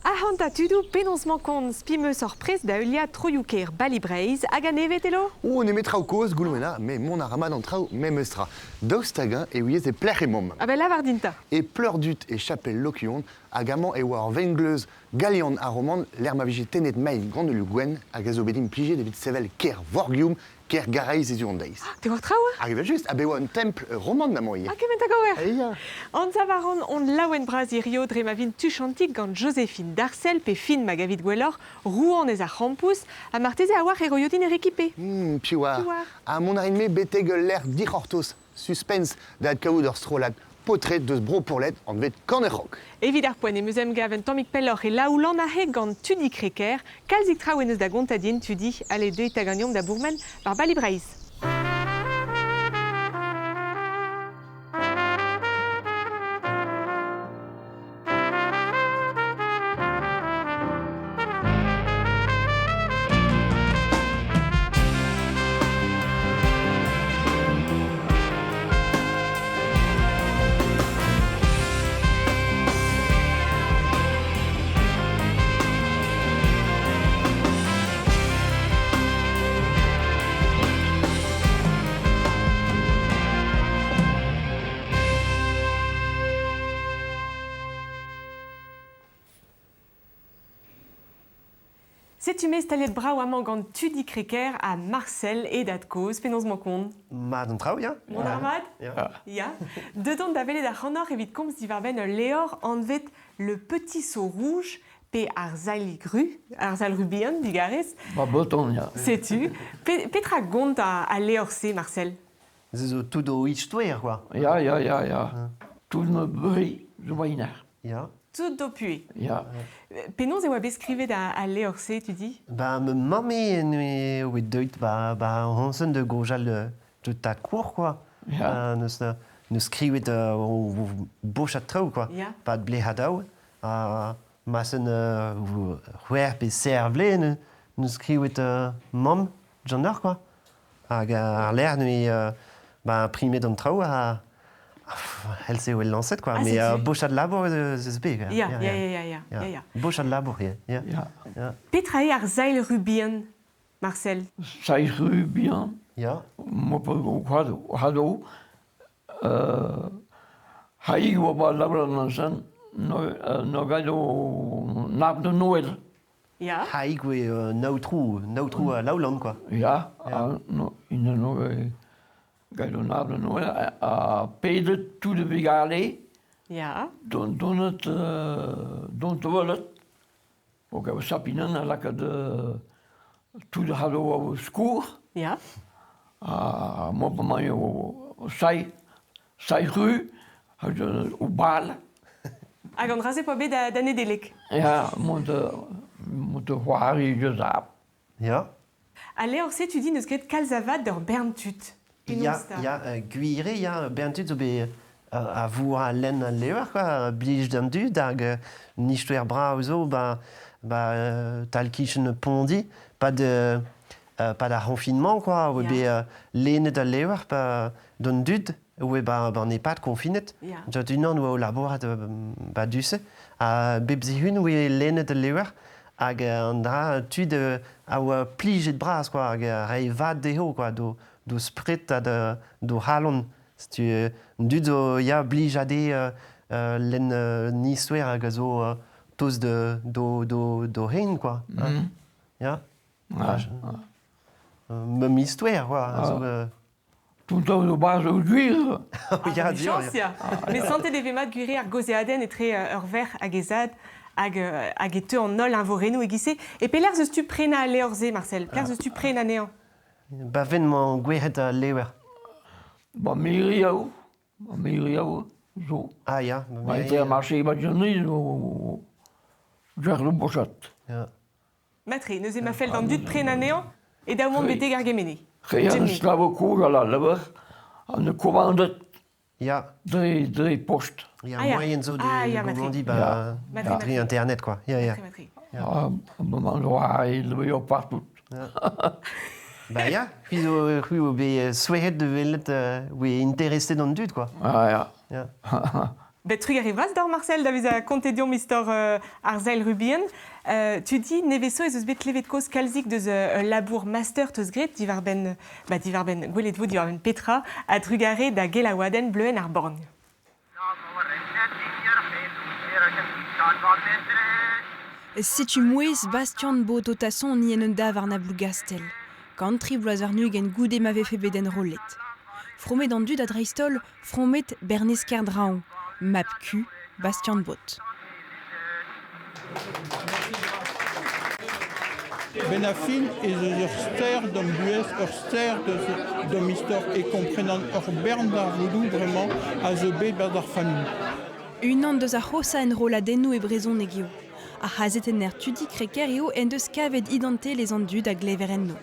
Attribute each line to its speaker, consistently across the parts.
Speaker 1: Ac'hanta tudoù, penaos 'mañ kont spi 'meus hor prest da heuliañ troioù-kaer Bali Breizh hag a-nevez Telo?
Speaker 2: Oh, nemet traoù kozh, Goulwena, met mont a ra mat an traoù memes tra. Daoust hag-eñ e ouiez e pelec'h emaomp?
Speaker 1: Ah ben lavar din 'ta.
Speaker 2: E Pleurdud e chapel Lokion, hag amañ e oa ur vengleuz galian ha roman lec'h ma vije tennet mein gant ul gwenn hag a zo bet implijet evit sevel kêr Vorgium Kêr Gareiz hiziv an deiz.
Speaker 1: Te oar traoù
Speaker 2: Hag evel-just, ha bet oa un templ roman amañ ivez.
Speaker 1: Ha kement hag ober.
Speaker 2: Ya.
Speaker 1: Anzav a ran on laouen-bras hirio dre ma vin tuchantik gant Joséphine Darcel pe Finn ma gavit gwelloc'h, rouanez ar c'hampous, ha marteze a-walc'h e roio din e rekipe.
Speaker 2: Piv oar?
Speaker 1: Piv oar?
Speaker 2: Ha mont a rin-me betek ul lec'h dic'hortoz, suspens, da adkavout ur strollad paotred deus Bro Pourlet anvet Kanerc'hog.
Speaker 1: Evit ar poent em eus emgav un tammig pelloc'h e Laoulan aze gant Tudi Kreker. Kalzik traoù en deus da gontañ din, Tudi. Ale, deuit 'ta ganeomp da bourmen war Bali Breizh. Setu me staliet brav amañ gant Tudi Kreker ha Marcel e dad-kozh. Penaos 'mañ kont?
Speaker 3: Mat an traoù, ya.
Speaker 1: Mont a ra mat?
Speaker 3: Ya.
Speaker 1: Ya. Deut on da welet ac'hanoc'h evit komz diwar-benn ul levr anvet Le Petit Seau Rouge pe ar sailh ru, ar sailh ru bihan, digarez.
Speaker 4: Ba breton, ya.
Speaker 1: Setu. Petra gont al levr-se, Marcel?
Speaker 3: Se zo tout o istoer, quoi.
Speaker 4: Ya, ya, ya, ya. Tout me beuiñ zo bainer.
Speaker 3: Ya.
Speaker 1: Tout do pue.
Speaker 4: Ya.
Speaker 1: Penaos e oa bet skrivet al levr-se, tu dis?
Speaker 3: Ba ma mamm eo oa deuet ba ba Hansen da gojal de tad-kozh, quoi.
Speaker 4: Ya.
Speaker 3: Neus neus skrivet o bochad traoù, quoi.
Speaker 1: Ya.
Speaker 3: Pad blez-ha-daou. Ha masen c'hwec'h pe serr vlez neus skrivet mamm Jean-Nor, quoi. Hag ar lec'h neuze ba primet an traoù ha el-se eo lañset quoi.
Speaker 1: Ah,
Speaker 3: Mais
Speaker 1: setu.
Speaker 3: bochad labour eus bet.
Speaker 1: Ya, ya, ya, ya, ya, ya, ya.
Speaker 3: Bochad labour, ya. Ya.
Speaker 4: Ya.
Speaker 1: Petra eo ar sailh ru bihan, Marcel?
Speaker 4: Sailh ru bihan.
Speaker 3: Ya.
Speaker 4: Mo pa hado haig oa ba labour an zen no gado nab de Noël.
Speaker 1: Ya.
Speaker 3: Haig oe naotrou, naotrou a Laoulan quoi.
Speaker 4: Ya, ha no, int no gallo nab de Noël ha pedet tout de vugale
Speaker 1: Ya.
Speaker 4: don donet dont welet o gav sapinan a lakaat tout c'hallo o skourr.
Speaker 1: Ya.
Speaker 4: Ha mo emañ o sailh sailh ru hag o bal.
Speaker 1: Hag an dra-se poa bet da Nedeleg.
Speaker 4: Ya, mont mont da c'hoari deus ar.
Speaker 3: Ya.
Speaker 1: Al levr-se, tu dis, n'eus graet kalz a vad d'ur bern tud.
Speaker 3: Ya,
Speaker 1: Penaos 'ta?
Speaker 3: ya, gwir eo, ya, bern tud zo bet a vourra lenn al levr, quoi, blij d'an dud hag un istoer brav zo ba, ba tal-kichen Pondi, pas de pas d'ar c'honfinement, quoi, oa bet lennet al levr pa d'an dud oa ba, ba an EHPAD confinet. Jot unan oa o labourat ba du-se. Ha bep zihun oa lennet al levr hag an dra tud a oa plijet bras quoi, hag a rae vad dezho quoi, d'o, d'o spred ha d'o c'halon. Setu an dud zo ya blijade lenn un istoer hag a zo tost d'o, d'o, d'o hein quoi. Ya. Même istoer quoi. A zo,
Speaker 4: Tout zo bas zo gwir.
Speaker 3: Ya,
Speaker 1: chance, ya. Mais santet e vez mat gwiriñ ar gaozeadenn etre ur verc'h hag he zad hag, hag e teu an holl eñvorennoù e-giz-se. E pelec'h eus tu prenañ al levr-se, Marcel? Pelec'h eus tu prenañ anezhañ?
Speaker 3: Ba ven-mañ gwelet al levr.
Speaker 4: Ba miriaou, ba miriaou zo.
Speaker 3: Ah ya.
Speaker 4: Ba etre ar marché Imaginary zo Gerlou Bochat.
Speaker 3: Ya.
Speaker 1: Matre, neuze ma fell d'an dud prenañ anezhañ e daou mont betek ar Gemene.
Speaker 4: Reiñ an sklavo kozh a la lavar an komandet
Speaker 3: Ya.
Speaker 4: dre, dre post.
Speaker 3: Ya,
Speaker 1: Ah, ya.
Speaker 3: moyen zo de,
Speaker 1: Ah, ya,
Speaker 3: de
Speaker 1: matre.
Speaker 3: commander ba,
Speaker 1: Matre,
Speaker 3: dre internet quoi. Ya, ya.
Speaker 1: Matre, matre.
Speaker 4: Ah, maman oa il eo partout.
Speaker 3: Ba ya, c'hwi zo c'hwi zo bet souezhet de welet oe intereset an dud quoi.
Speaker 4: Ah ya.
Speaker 3: Ya.
Speaker 1: Bet trugarez vras d'ar Marcel da vezañ kontet deomp istor ar sail rubien. Tudi neveso ez eus bet klevet koz kalzik deus ul labour master teus graet diwar-benn ba diwar-benn gwelet vo diwar-benn petra a drugarez da gelaouadenn Bleuenn ar Borgn.
Speaker 5: Setu mouezh Bastian Bot o tasoniñ en un davarn a Blougastell, kant tri bloaz warn-ugent goude ma vefe bet enrollet. Fromet an dud ha dreist-holl fromet Bernez Kerdraoñ, mab Q, Bastian Bot.
Speaker 6: Ben a fin ez eus ur ster d'am buhez, ur ster d'am istor e komprenan ur bern darvoudoù bremañ a zo bet 'barzh ar familh.
Speaker 5: Unan deus ar c'hoshañ enrolladennoù e brezhoneg eo. Ar c'hazetenner Tudi Crequer eo en deus kavet identelezh an dud a glever enno.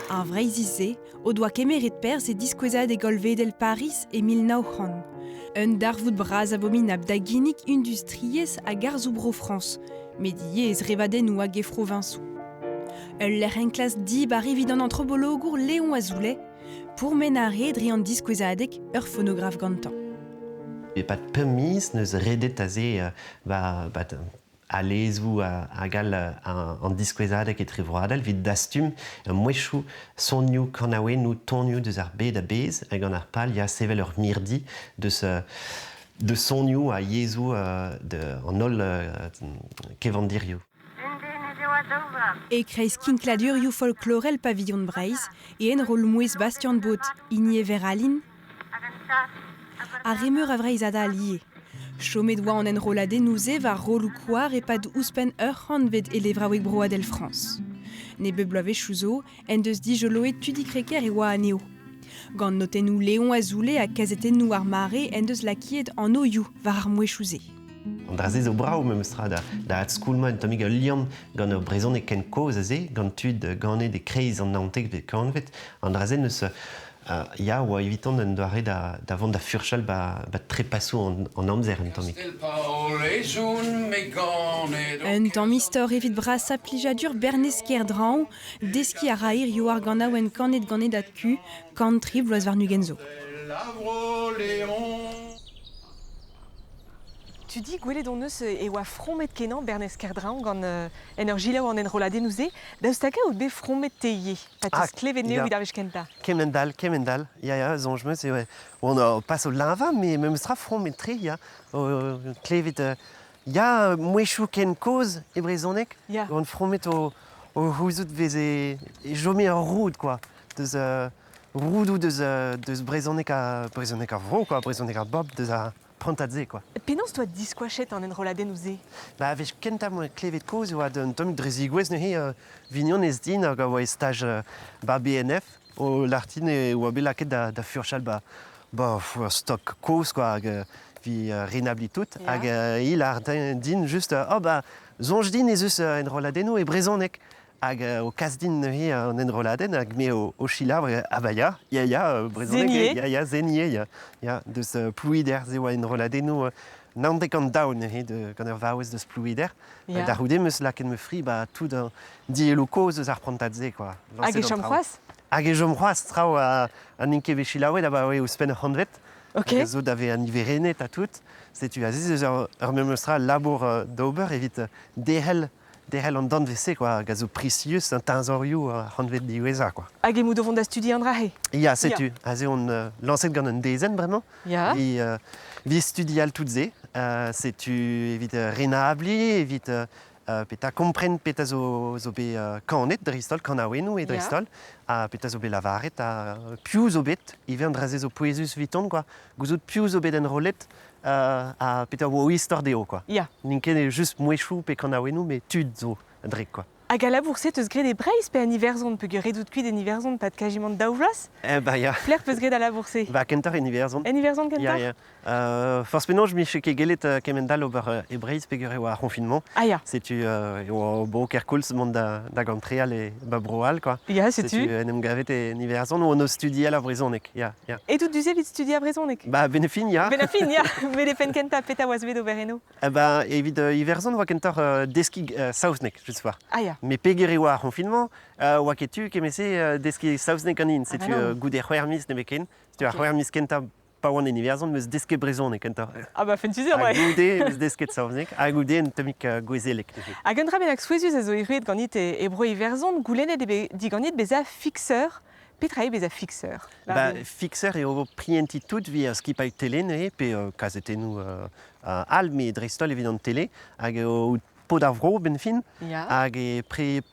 Speaker 5: Ar Vreizhiz-se o doa kemeret perzh e diskouezadeg hollvedel Pariz e 1900. Un darvoud bras abominabl da ginnig industriezh hag arzoù Bro-Frañs, met ivez revadennoù hag he froviñsoù. Ul lec'h enklask dibar evit an antropologour Léon Azoulay, pourmen a rae dre an diskouezadeg ur fonograf gantañ.
Speaker 3: E-pad pemp miz 'neus redet aze ba, ba alezoù hag all an diskouezadeg etrevroadel evit dastum mouezhioù, sonioù, kanaouennoù, tonioù deus ar bed a-bezh hag gant ar pal ya sevel ur mirdi deus de sonioù ha yezhoù an holl kevandirioù.
Speaker 5: E-kreiz kinkladurioù folklorel Pavilhon Breizh e enroll mouezh Bastian Bot, hini e Veralin, Ar re meur a Vreizhad all ivez. Chomet oa an enrolladennoù-se war rolloù koar e-pad ouzhpenn ur c'hantved e levraoueg broadel Frañs. Nebeut bloavezhioù zo en deus dijoloet Tudi Crequer e oa anezho. Gant notennoù Léon Azoulay ha kazetennoù ar mare en deus lakaet anvioù war ar mouezhioù-se.
Speaker 3: An dra-se zo brav memestra da, da adskoulmañ un tammig ul liamm gant ur brezhoneg ken kozh ha se, gant tud ganet e-kreiz an naontekvet kantved. An dra-se n'eus Ya, oa eviton un doare da, da vont da furchal ba, ba trepasoù an, an amzer un tammig.
Speaker 5: Un tamm istor evit brasañ plijadur Bernez Kerdraoñ, deskiñ a ra hiziv ar ganaouenn kanet gant e dad-ku, kant tri bloaz warn-ugent zo.
Speaker 1: Tudi, gwelet hon eus e oa fromet-kenañ Bernez Kerdraoñ gant en ur selaou an enrolladennoù-se. Daoust hag-eñ out bet fromet te ivez pa 'teus klevet anezho evit ar wech kentañ?
Speaker 3: Kemend-all, kemend-all. Ya, ya, soñj 'm eus eo on o pas o leñvañ, met memestra fromet-tre, ya. O klevet, ya, mouezhioù ken kozh e brezhoneg. On fromet o, o c'houzout 'veze e chome ur roud, quoi, deus roudoù deus, deus brezhoneg ar, brezhoneg ar vro, quoi, brezhoneg ar bobl, deus ar prantad-se quoi.
Speaker 1: Penaos 'toa diskoachet an enrolladennoù-se?
Speaker 3: Ba, wech kentañ 'moa klevet kaoz e oa un tammig dre zigouez neuze vignonez din hag a oa e staj ba BNF o lârtin e oa bet lakaet da, da furchal ba, ba ur stok kozh quoi hag vi renabliñ tout hag hi lâr din just oh ba soñj din ez eus enrolladennoù e brezhoneg. Hag o kas din neuze an enrolladenn hag me o selaou, ah bah ya, ya, ya, brezhoneg, ya, ya, zenier, ya, ya, deus Plouider, se oa enrolladennoù naontek an daou neuze de, gant ur vaouez deus Plouider. Da c'houde 'm eus lakaet ma fri ba tout an dielloù kozh eus ar prantad-se, quoi.
Speaker 1: Hag e chom c'hoazh?
Speaker 3: Hag e chom c'hoazh traoù ha n'int ket bet selaouet abaoe ouzhpenn ur c'hantved.
Speaker 1: Ok.
Speaker 3: Zo da vezañ niverennet ha tout. Setu aze eus ur memes tra labour d'ober evit derc'hel derc'hel an danvez-se quoi, hag a zo prisius an teñzorioù ar c'hantved diwezhañ quoi.
Speaker 1: Hag emaout o vont da studiañ an dra-se?
Speaker 3: Ya, setu. Aze on lañset gant un dezenn bremañ.
Speaker 1: Ya.
Speaker 3: Vi, vi studial tout se. Setu evit renabliñ, evit petra kompren petra zo, zo bet kanet dreist-holl, kanaouennoù eo dreist-holl, ha petra zo bet lavaret, ha piv zo bet, ivez an dra-se zo pouezus eviton quoi. Gouzout piv zo bet enrollet ha petra oa o istor dezho quoi.
Speaker 1: Ya.
Speaker 3: N'int ket just mouezhioù pe kanaouennoù, met tud zo a-drek quoi.
Speaker 1: Hag al labour-se 'teus graet e Breizh pe en Iwerzhon peogwir ret out kuit en Iwerzhon 'pad kazimant daou vloaz?
Speaker 3: Eh bah ya.
Speaker 1: Pelec'h 'peus graet al labour-se?
Speaker 3: Bah kentoc'h en Iwerzhon.
Speaker 1: En Iwerzhon kentoc'h?
Speaker 3: Ya, ya. Forzh penaos 'mije ket gellet kemend-all ober e Breizh peogwir e oa ar c'honfinement.
Speaker 1: Ah ya.
Speaker 3: Setu e oa bo kerkoulz mont da, da gantreal e ba Bro-All quoi.
Speaker 1: Ya, setu.
Speaker 3: Setu en em gavet en Iwerzhon oan o studial ar brezhoneg. Ya, ya.
Speaker 1: Et tout du-se evit studiañ brezhoneg?
Speaker 3: Ba benn ar fin, ya.
Speaker 1: Benn ar fin, ya. Met e penn kentañ, petra oas bet ober eno?
Speaker 3: Eh ben, evit Iwerzhon oa kentoc'h deskiñ saozneg, just war.
Speaker 1: Ah ya.
Speaker 3: Met peger e oa ar c'honfinement, oa ket tu kement-se deskiñ saozneg ganin.
Speaker 1: Ah
Speaker 3: Setu
Speaker 1: bah non.
Speaker 3: goude c'hwec'h miz nemetken. Setu ar c'hwec'h miz kentañ. pa oan en Iwerzhon 'meus desket brezhoneg kentoc'h.
Speaker 1: Ah ba fentus eo,
Speaker 3: Ha
Speaker 1: ouais.
Speaker 3: goude 'meus desket saozneg, ha goude un tammig gouezeleg neuze.
Speaker 1: Hag un dra bennak souezhus a zo erruet ganit e bro Iwerzhon, goulennet eo bet diganit bezañ fixeur. Petra eo bezañ fixeur?
Speaker 3: Ba, fixeur eo prientiñ tout evit ar skipailh tele neuze, pe kazetennoù all, met dreist-holl evit an tele, hag eo paotr ar vro 'benn fin, hag e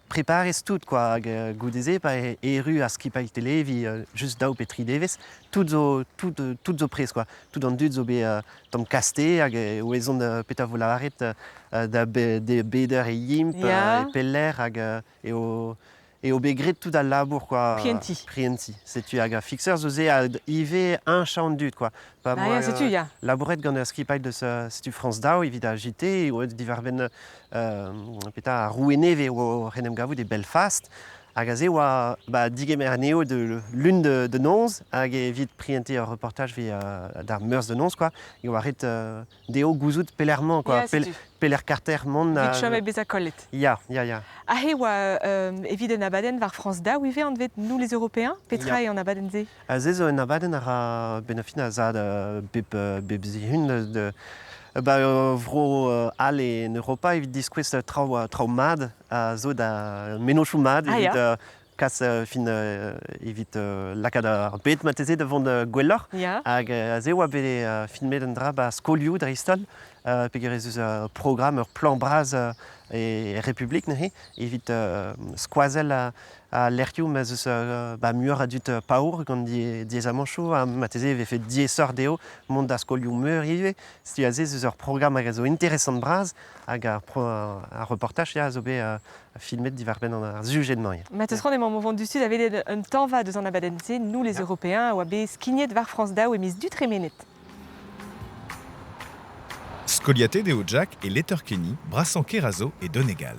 Speaker 3: preparez tout quoi, hag goude-se pa erru ar skipailh tele evit just daou pe tri devezh, tout zo tout tout zo prest quoi. Tout an dud zo bet tamm kaste hag e ouezont petra vo lavaret da beder e yimp, e pelec'h hag eo eo bet graet tout al labour quoi.
Speaker 1: Prientiñ.
Speaker 3: Prientiñ. Setu hag ar fixeur zo se ivez heñchañ an dud quoi. Pa
Speaker 1: Ah ya, setu ya.
Speaker 3: Labouret gant ur skipailh deus setu France Daou evit ar JT eo diwar-benn petra ar roue nevez o en em gavout e Belfast. Hag aze oa ba, digemer anezho de lun de noz hag evit prientiñ ur reportaj evit d'ar meurzh de noz quoi. E oa ret dezho gouzout pelec'h 'mañ quoi.
Speaker 1: Ya, setu.
Speaker 3: Pelec'h karter mont.
Speaker 1: Evit chom hep bezañ kollet.
Speaker 3: Ya, ya, ya.
Speaker 1: Aze oa evit un abadenn war France Daou ivez anvet Nous les Européens. Petra eo an abadenn-se?
Speaker 3: Aze zo un abadenn a ra benn ar fin a zad bep zihun de ba vro all en Europa evit diskouez traoù traoù mat a zo da mennozhioù mat evit kas fin evit lakaat ar bed marteze da vont gwelloc'h. Hag aze oa bet filmet un dra ba skolioù dreist-holl peogwir ez eus ur programm, ur plan bras e Republik neuze evit skoazell al lec'hioù ma 'z eus ba muioc'h a dud paour gant diaezamantoù ha marteze e vefe diaesoc'h dezho mont da skolioù-meur ivez. Setu aze ez eus ur programm hag a zo interesant-bras hag ar reportaj ya, a zo bet filmet diwar-benn ar sujed-mañ.
Speaker 1: Ma teus c'hoant emañ o vont diouzhtu da welet un tañva deus an abadenn-se, Nous les Européens, a oa bet skignet war France Daou e miz Du tremenet.
Speaker 7: Skoliatet eo Jack e Letterkenny, brasañ kêr a zo e Donegal.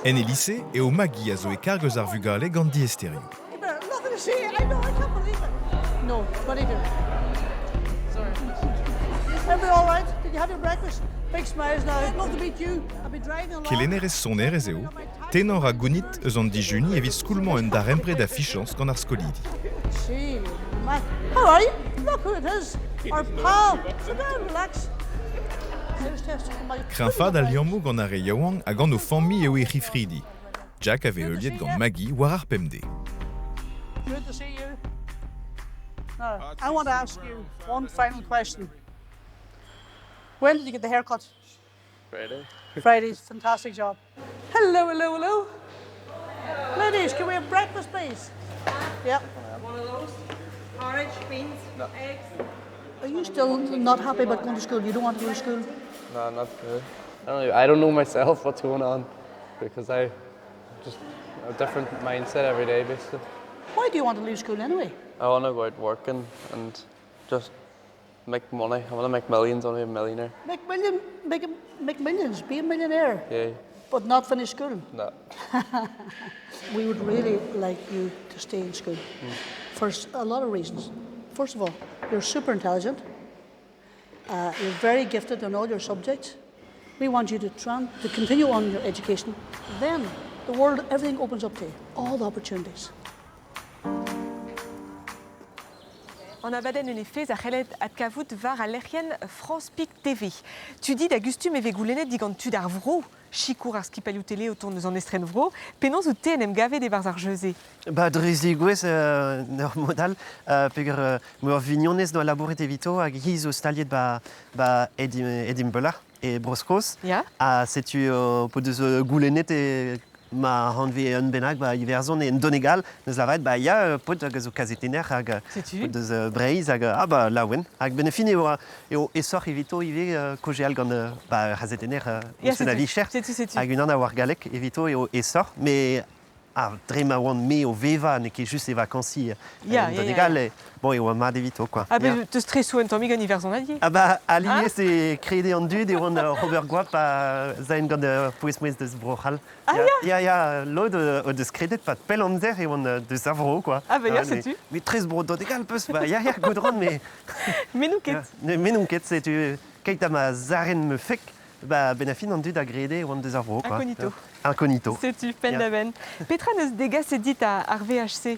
Speaker 7: En e lise eo Maggie a zo e karg eus ar vugale gant diaesterioù.
Speaker 8: No, 22. Sorry. Everybody all right? Did you have your breakfast? Big smiles now. Love to meet you. I've been driving along.
Speaker 7: Kelennerez sonerezh eo, tennañ ra gounit eus an dijuniñ evit skoulmañ un darempred a fichañs gant ar skolidi.
Speaker 8: Gee, Matt. How are you? Look who it is. Our pal. Sit down, relax.
Speaker 7: Kreñfaat al liammoù gant ar re yaouank ha gant o familh eo he c'hefridi. Jack a vez heuliet gant Maggie war ar pemdez.
Speaker 8: Good to see you. Now, I want to ask you one final question. When did you get the haircut?
Speaker 9: Friday.
Speaker 8: Friday's fantastic job. Hello, hello, hello. Ladies, can we have breakfast, please? Yep.
Speaker 1: One of those. Porridge, beans, eggs.
Speaker 8: Are you still not happy about going to school? You don't want to go to school?
Speaker 9: No, not really. I don't know myself what's going on because I just a different mindset every day, basically.
Speaker 8: Why do you want to leave school anyway?
Speaker 9: I want to go out working and just make money. I want to make millions. I want to be a millionaire.
Speaker 8: Make million, make, make millions, be a millionaire.
Speaker 9: Yeah.
Speaker 8: But not finish school?
Speaker 9: No.
Speaker 8: We would really like you to stay in school for a lot of reasons. First of all, you're super intelligent. You're very gifted in all your subjects. We want you to to continue on your education. Then the world, everything opens up to you, all the opportunities.
Speaker 1: An abadenn en he fezh a c'helled adkavout war al lec'hienn France Pik TV. Tudi da gustum e vez goulennet digant tud ar vro sikour ar skipailhoù tele o tont eus an estrenvro. Penaos out te en em gavet e-barzh ar jeu-se?
Speaker 3: Ba, dre zegouezh ur mod all, peogwir ur vignonez doa labouret evito hag hi zo staliet ba, ba Edinburgh e Bro-Skos. Ha setu p'o deus goulennet e ma hanve un bennak ba Iwerzhon e en Donegal, neus lavaret ba ya paotr hag a zo kazetenner hag
Speaker 1: Setu.
Speaker 3: deus Breizh hag ah ba laouen. Hag benn ar fin eo eo aesoc'h evito ivez kaozeal gant ba ur c'hazetenner
Speaker 1: Ya,
Speaker 3: ouzhpenn a
Speaker 1: setu.
Speaker 3: vicher.
Speaker 1: Setu, setu.
Speaker 3: Hag unan a oar galleg evito eo aesoc'h, mais ah, dre ma oan me o vevañ, n'eo ket just e vakañsiñ
Speaker 1: Ya,
Speaker 3: en
Speaker 1: ya, ya,
Speaker 3: Donegal,
Speaker 1: ya.
Speaker 3: bon, e oa mat evito, quoi.
Speaker 1: Ah,
Speaker 3: Ya.
Speaker 1: ben, teus stresoù un tammig an Iwerzhonad
Speaker 3: Ah ba, alies e krede an dud e oan Robert Goap a zaen gant pouez-mouezh deus Bro-C'hall.
Speaker 1: Ah,
Speaker 3: ya, ya, lod o deus kredet pad pell amzer e oan deus ar vro, quoi.
Speaker 1: Ah, bah, ya,
Speaker 3: Ah,
Speaker 1: setu.
Speaker 3: Mais tres bro Donegal peus, ba, ya, ya, goudron, mais...
Speaker 1: Me n'on ket.
Speaker 3: Ya, me n'on ket, setu keit ha ma zaren me fek, Ba, ben a fin an dud a grede oan deus ar vro, quoi.
Speaker 1: Incognito.
Speaker 3: Incognito.
Speaker 1: Setu, penn da benn. Petra neus degaset dit ar VHC?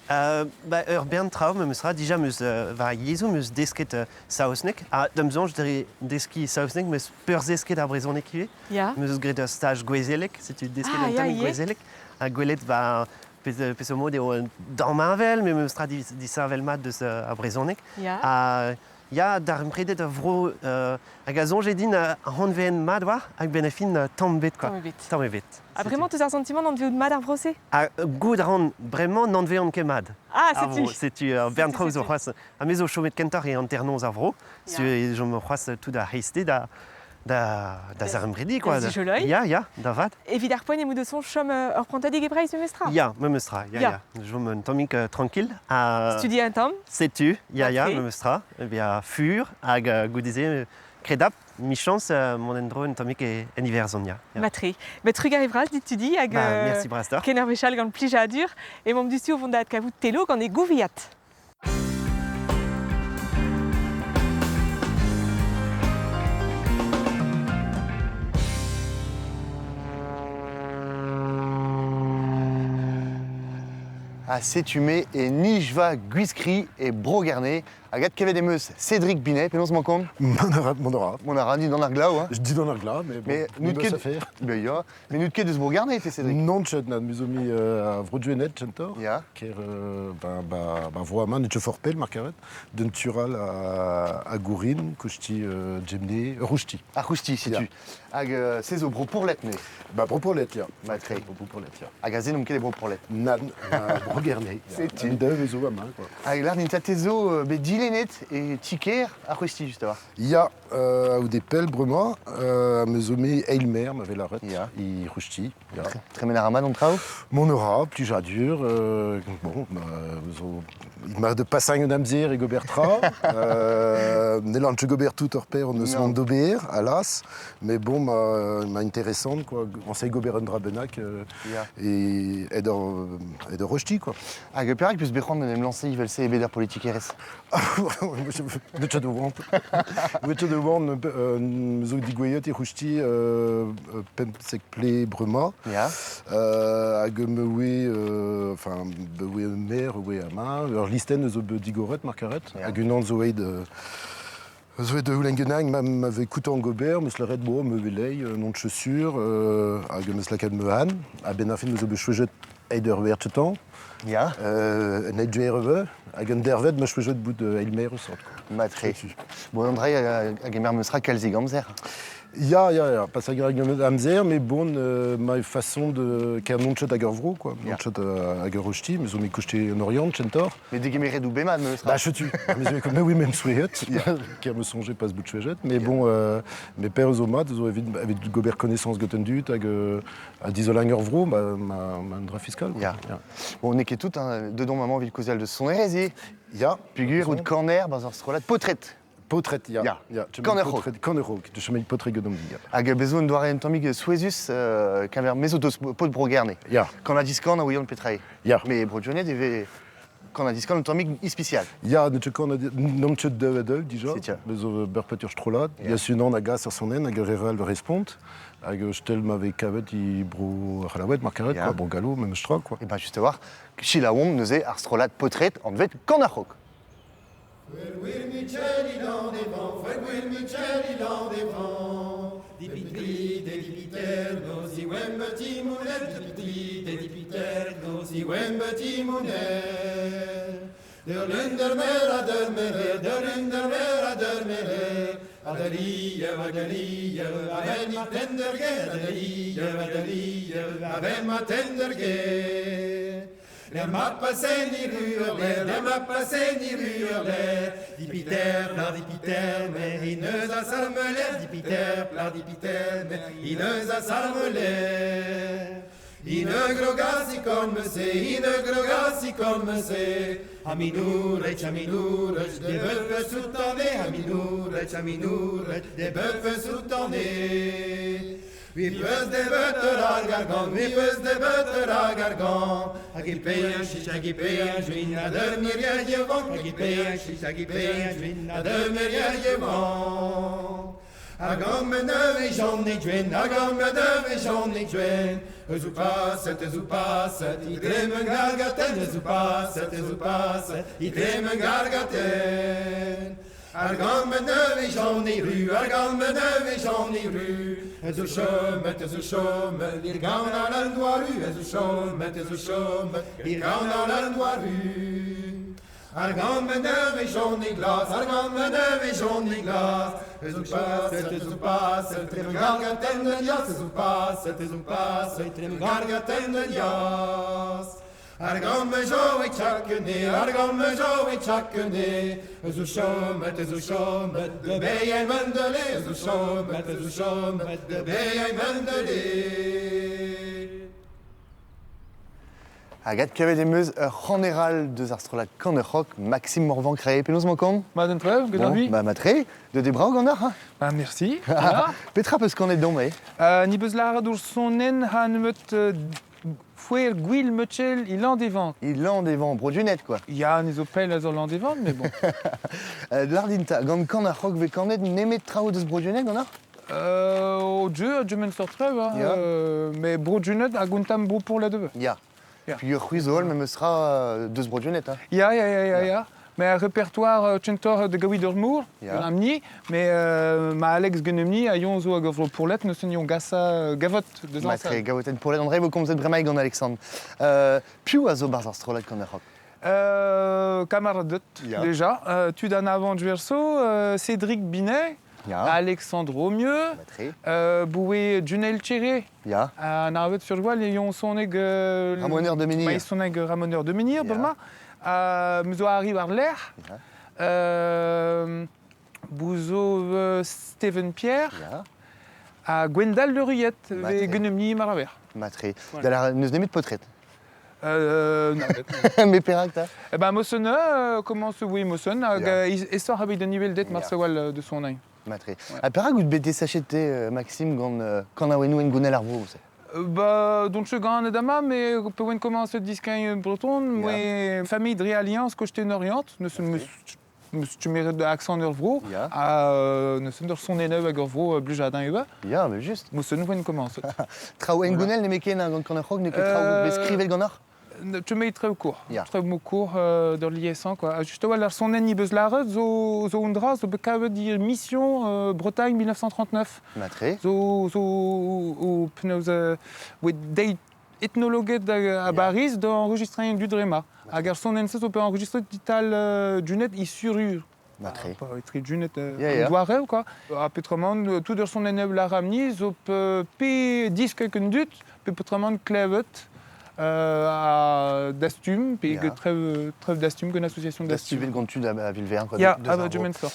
Speaker 3: Ba, ur bern traoù meus ra, dija meus war yezhoù meus desket saozneg. Ha da'm soñj dre deskiñ saozneg meus peurzesket ar brezhoneg ivez.
Speaker 1: Ya.
Speaker 3: Meus graet ur staj gouezelek, setu desket
Speaker 1: Ah,
Speaker 3: un
Speaker 1: ya,
Speaker 3: tammig
Speaker 1: ivez.
Speaker 3: gouezelek. Ha gwelet ba, pezh o mod eo un damheñvel, met meus tra disheñvel mat deus ar brezhoneg.
Speaker 1: Ya.
Speaker 3: Ha ya, darempredet a vro hag a soñje din a hanveen mat war hag ben a fin tamm bet, quoi.
Speaker 1: Tamm ebet.
Speaker 3: Tamm ebet.
Speaker 1: Ha bremañ teus ar santimant anveout mat ar vro-se?
Speaker 3: Ha goût a ran bremañ n'anvean ket mat.
Speaker 1: Ah,
Speaker 3: Ar
Speaker 1: setu.
Speaker 3: vro, setu bern
Speaker 1: Setu,
Speaker 3: traoù zo
Speaker 1: setu.
Speaker 3: c'hoazh. Ha me zo chomet kentoc'h e hanternoz ar vro.
Speaker 1: Ya.
Speaker 3: Setu e chom c'hoazh tout ar c'hreisteiz da da zaremprediñ, quoi.
Speaker 1: Da zijoloi.
Speaker 3: Ya, ya, da vat.
Speaker 1: Evit ar poent emaout o soñj chom ur prantadig e Breizh memestra?
Speaker 3: Ya, memestra, ya,
Speaker 1: Ya.
Speaker 3: ya. Chom un tammig tranquille. Ha
Speaker 1: Studi un tamm?
Speaker 3: Setu, ya, ya,
Speaker 1: Matre.
Speaker 3: memestra. Eh bien, fur, hag goude-se, kredap, michañs mont en-dro un tammig en Iwerzhon, ya. Ya.
Speaker 1: Matre. Bet trugarez vras dit tudi hag
Speaker 3: Ba, merci bras deoc'h.
Speaker 1: ken ar wechall gant plijadur e momp dustu o vont da adkavout Telo gant e gouviat.
Speaker 2: A setume e nijva gwiskri e brogerne hag adkevet em eus Cédric Binet, penaos m'en kont?
Speaker 10: Mon ara.
Speaker 2: Mon ara, dit dans ar glav, hein.
Speaker 10: Je dis dans ar glav, mais bon,
Speaker 2: Mais
Speaker 10: nous
Speaker 2: nous
Speaker 10: ket
Speaker 2: ket
Speaker 10: à faire.
Speaker 2: Ben ya, mais nous ket deus Brogerne, te Cédric?
Speaker 10: Non, chet nan, me zo mi a vro-duenet, chentor.
Speaker 2: Ya.
Speaker 10: Ker, ben, vro aman, et forpel, markaret, d'un tural a Gourin, kouchti Djemne, Rouchti.
Speaker 2: A Rouchti, si
Speaker 10: Ya.
Speaker 2: tu. Hag se zo bro pourlet, ne.
Speaker 10: Ba, bro pourlet, ya.
Speaker 2: Matre.
Speaker 10: Bro pourlet, ya.
Speaker 2: Hag a ze n'om ket e bro pourlet.
Speaker 10: Nan, ba, Brogerne.
Speaker 2: Setu.
Speaker 10: An dev zo aman, quoi.
Speaker 2: Hag lar din te zo bet dilennet e tiker a Rouchti, just a.
Speaker 10: Ya, ou des pelles brema, me zo me eilmer, m'avait la
Speaker 2: Ya.
Speaker 10: i Rouchti, ya.
Speaker 2: Tremen ar aman an traoù?
Speaker 10: Mon aura, plus jadur, bon, bah, zo, il m'a de passang un amzer e gobertra, ne lan gobert tout ur per on eus
Speaker 2: Non.
Speaker 10: mont d'ober, alas, mais bon, ma intéressante, quoi, on sait gober un drabenak,
Speaker 2: Ya.
Speaker 10: et et de Rochti, quoi.
Speaker 2: Hag perak peus bet c'hoant d'en em lancer evel se e beder politikerez?
Speaker 10: Betcha de oant. Betcha de oant, zo digoueiet e Rouchti, pemzek ple brema.
Speaker 2: Ya.
Speaker 10: Hag me oe, enfin, be oe mer, oe ama, ur listen eus o be digoret, markaret,
Speaker 2: Ya.
Speaker 10: hag unan zo eid, zo eid houlengenang, ma m'avait koutan gober, meus laret bo, me velei, non de chaussure, hag meus lakaat me han, ha ben a fin meus o be chouejet eid ur werchetan,
Speaker 2: Ya.
Speaker 10: un eid duereve, hag un dervet me chouejet bout de eilmer eus sort, quoi.
Speaker 2: Matre.
Speaker 10: Setu.
Speaker 2: Bon, Andrei hag emer meus ra kalzig amzer.
Speaker 10: Ya, ya, ya, pas hag amzer, mais bon, ma façon de... Ker non chet hag ur vro, quoi.
Speaker 2: Ya.
Speaker 10: Non chet hag ur rochti, meus o me kouchte en Orient, chentor.
Speaker 2: Mais degemeret ou bemat meus ra.
Speaker 10: Bah, je tue. Mais oui, même souhaite, ker me songeait pas ce bout de chouejet. Mais bon, mes pères zo mat, zo evit, evit gober connaissance goten dut, hag a dizolang ur vro, ma dra fiscal. quoi.
Speaker 2: Ya.
Speaker 10: Ya.
Speaker 2: Bon, on ket tout, hein, dedon maman vil kozel de son erezi.
Speaker 10: Ya.
Speaker 2: Pugur out corner, baz ur strollad potret.
Speaker 10: Potret, ya.
Speaker 2: Ya.
Speaker 10: Ya.
Speaker 2: Corner
Speaker 10: Potret, corner rock. De chemin potret godom di, ya.
Speaker 2: Hag bezo un doare un tammig souezus keñver mezo deus pot Brogerne.
Speaker 10: Ya.
Speaker 2: Kan a diskan a ouion petrae.
Speaker 10: Ya.
Speaker 2: Mais Bro-Jonet eve kan a diskan un tammig ispicial.
Speaker 10: Ya, ne ket kan nom tchet dev a dev, dija.
Speaker 2: Setu.
Speaker 10: Bezo ber petur strollad.
Speaker 2: Ya.
Speaker 10: Ya sunan a gas ar sonen, hag ur erral respont. Hag stel m'avait kavet i bro c'halawet, markaret,
Speaker 2: Ya.
Speaker 10: quoi, bro gallo, même stra, quoi.
Speaker 2: Et ben juste war, chilaomp neuze ar strollad potret an vet kan ar c'hok.
Speaker 11: Hag an me neve Jean Gwen, hag an me neve Jean Gwen. Eus ou paset, eus ou paset, i dremen gargaten, eus ou paset, eus ou paset, i dremen gargaten. Ar gant me neve Jean ru, ar gant me neve Jean ru. Ez o chomet, ez o chomet, ir gant an an doaru, ez o chomet, ez o chomet, ir gant an an doaru. Ar gant me neve Jean glas, ar gant me neve Jean glas. Ez o paset, ez o paset, trem gargaten den jas, ez o paset, ez o paset, trem gargaten den jas. Ar gant me jo e chakene, ar gant me jo e chakene, eus o chomet, eus o chomet, de bei mendele, eus o chomet, eus o chomet, de bei mendele.
Speaker 2: Agat kavet em eus ur c'haneral deus ar strollad kan ur c'hok, Maxime Morvan kree, penaos mañ
Speaker 12: Ma den trev, get an
Speaker 2: Bon, ba matre, de debrao gant ar, ha?
Speaker 12: Ba merci. Voilà.
Speaker 2: Petra peus kanet domp, eh?
Speaker 12: Ni beus lâret ouzh sonnen ha nemet fouer gwil meuchel il an devant.
Speaker 2: Il an devant, brodunet, quoi.
Speaker 12: Ya, ne zo pell a zo l'an devant, mais bon.
Speaker 2: Lardinta, gant kan ar c'hok ve kanet nemet traoù deus brodunet gant ar?
Speaker 12: O dieu, dieu men sort trev, hein.
Speaker 2: Ya.
Speaker 12: Mais brodunet a gontam bro pour la deve.
Speaker 2: Ya.
Speaker 12: Ya.
Speaker 2: Puis ur c'hwizol memes tra deus brodunet, hein.
Speaker 12: Ya, ya, ya, ya, ya. Mais un répertoire tchentor de gawi d'Ormour,
Speaker 2: Ya.
Speaker 12: amni, mais ma Alex Genemni a yon zo hag ur vro pourlet, neus yon gasa gavot de zan
Speaker 2: Matre, gavoten pourlet, André, vo komzet bremaik gant Alexandre. Piv a zo barzh ar strollad kan ar c'hok?
Speaker 12: Kamaradet,
Speaker 2: Ya.
Speaker 12: déjà. Tud an avant verso, Cédric Binet,
Speaker 2: Ya.
Speaker 12: Alexandre Romieux,
Speaker 2: Matre.
Speaker 12: Boué Junel Thierry,
Speaker 2: Ya.
Speaker 12: an arvet sur gwal, yon soneg...
Speaker 2: Ramoneur de Menhir.
Speaker 12: Ma soneg Ramoneur de Menhir,
Speaker 2: Ya.
Speaker 12: brema. Mezo arrive ar l'air.
Speaker 2: Ya.
Speaker 12: Bouzo Steven Pierre.
Speaker 2: Ya.
Speaker 12: Ha Gwendal Le Ruyette,
Speaker 2: Matre.
Speaker 12: ve Genemni Maraver.
Speaker 2: Matre.
Speaker 12: Voilà.
Speaker 2: Da la neus nemet potret.
Speaker 12: Non,
Speaker 2: Mais perak, ta?
Speaker 12: Eh ben, Mosson, comment se oui, Mosson, hag
Speaker 2: Ya.
Speaker 12: esor habit de nivel det
Speaker 2: Ya.
Speaker 12: Marsewal de son ain.
Speaker 2: Matre. Ha perak out bet desachete, Maxime, gant kan a wenou en gounel ar vro, se?
Speaker 12: Ba, dont che gant dama, mais pe ouen commence diskein breton,
Speaker 2: Ya.
Speaker 12: yeah. famille dre alliance kochte en Orient, ne se me tu accent ur vro,
Speaker 2: Ya.
Speaker 12: ha ne se ur son eneu hag ur vro blujadin eo.
Speaker 2: Ya, mais juste.
Speaker 12: Mosson ouen commence.
Speaker 2: Traoù en gounel ne meken gant kan ar c'hok, ne ket traoù bet skrivet gant ar?
Speaker 12: Tu mets très court.
Speaker 2: Ya.
Speaker 12: Très court d'ur liaison quoi. Juste war ar son en beus laret zo zo undra zo bekavet dir mission Bretagne 1939.
Speaker 2: Matre.
Speaker 12: Zo zo o pneus with dei ethnologuet a Paris da enregistrer du drema. Hag ar son en se zo pe enregistrer dital dunet i surur.
Speaker 2: Matre.
Speaker 12: Pas etre dunet
Speaker 2: Ya, ya.
Speaker 12: doare quoi. A petrement tout ur son en la ramni zo pe pe disque ken dut pe petrement klevet à Dastum, pe
Speaker 2: Ya.
Speaker 12: yeah. trev Dastum, gant association Dastum.
Speaker 2: Dastuvet gant tud a Vilvern, quoi.
Speaker 12: Ya,
Speaker 2: de
Speaker 12: ah bah,
Speaker 2: ar
Speaker 12: du
Speaker 2: vro.
Speaker 12: men sort.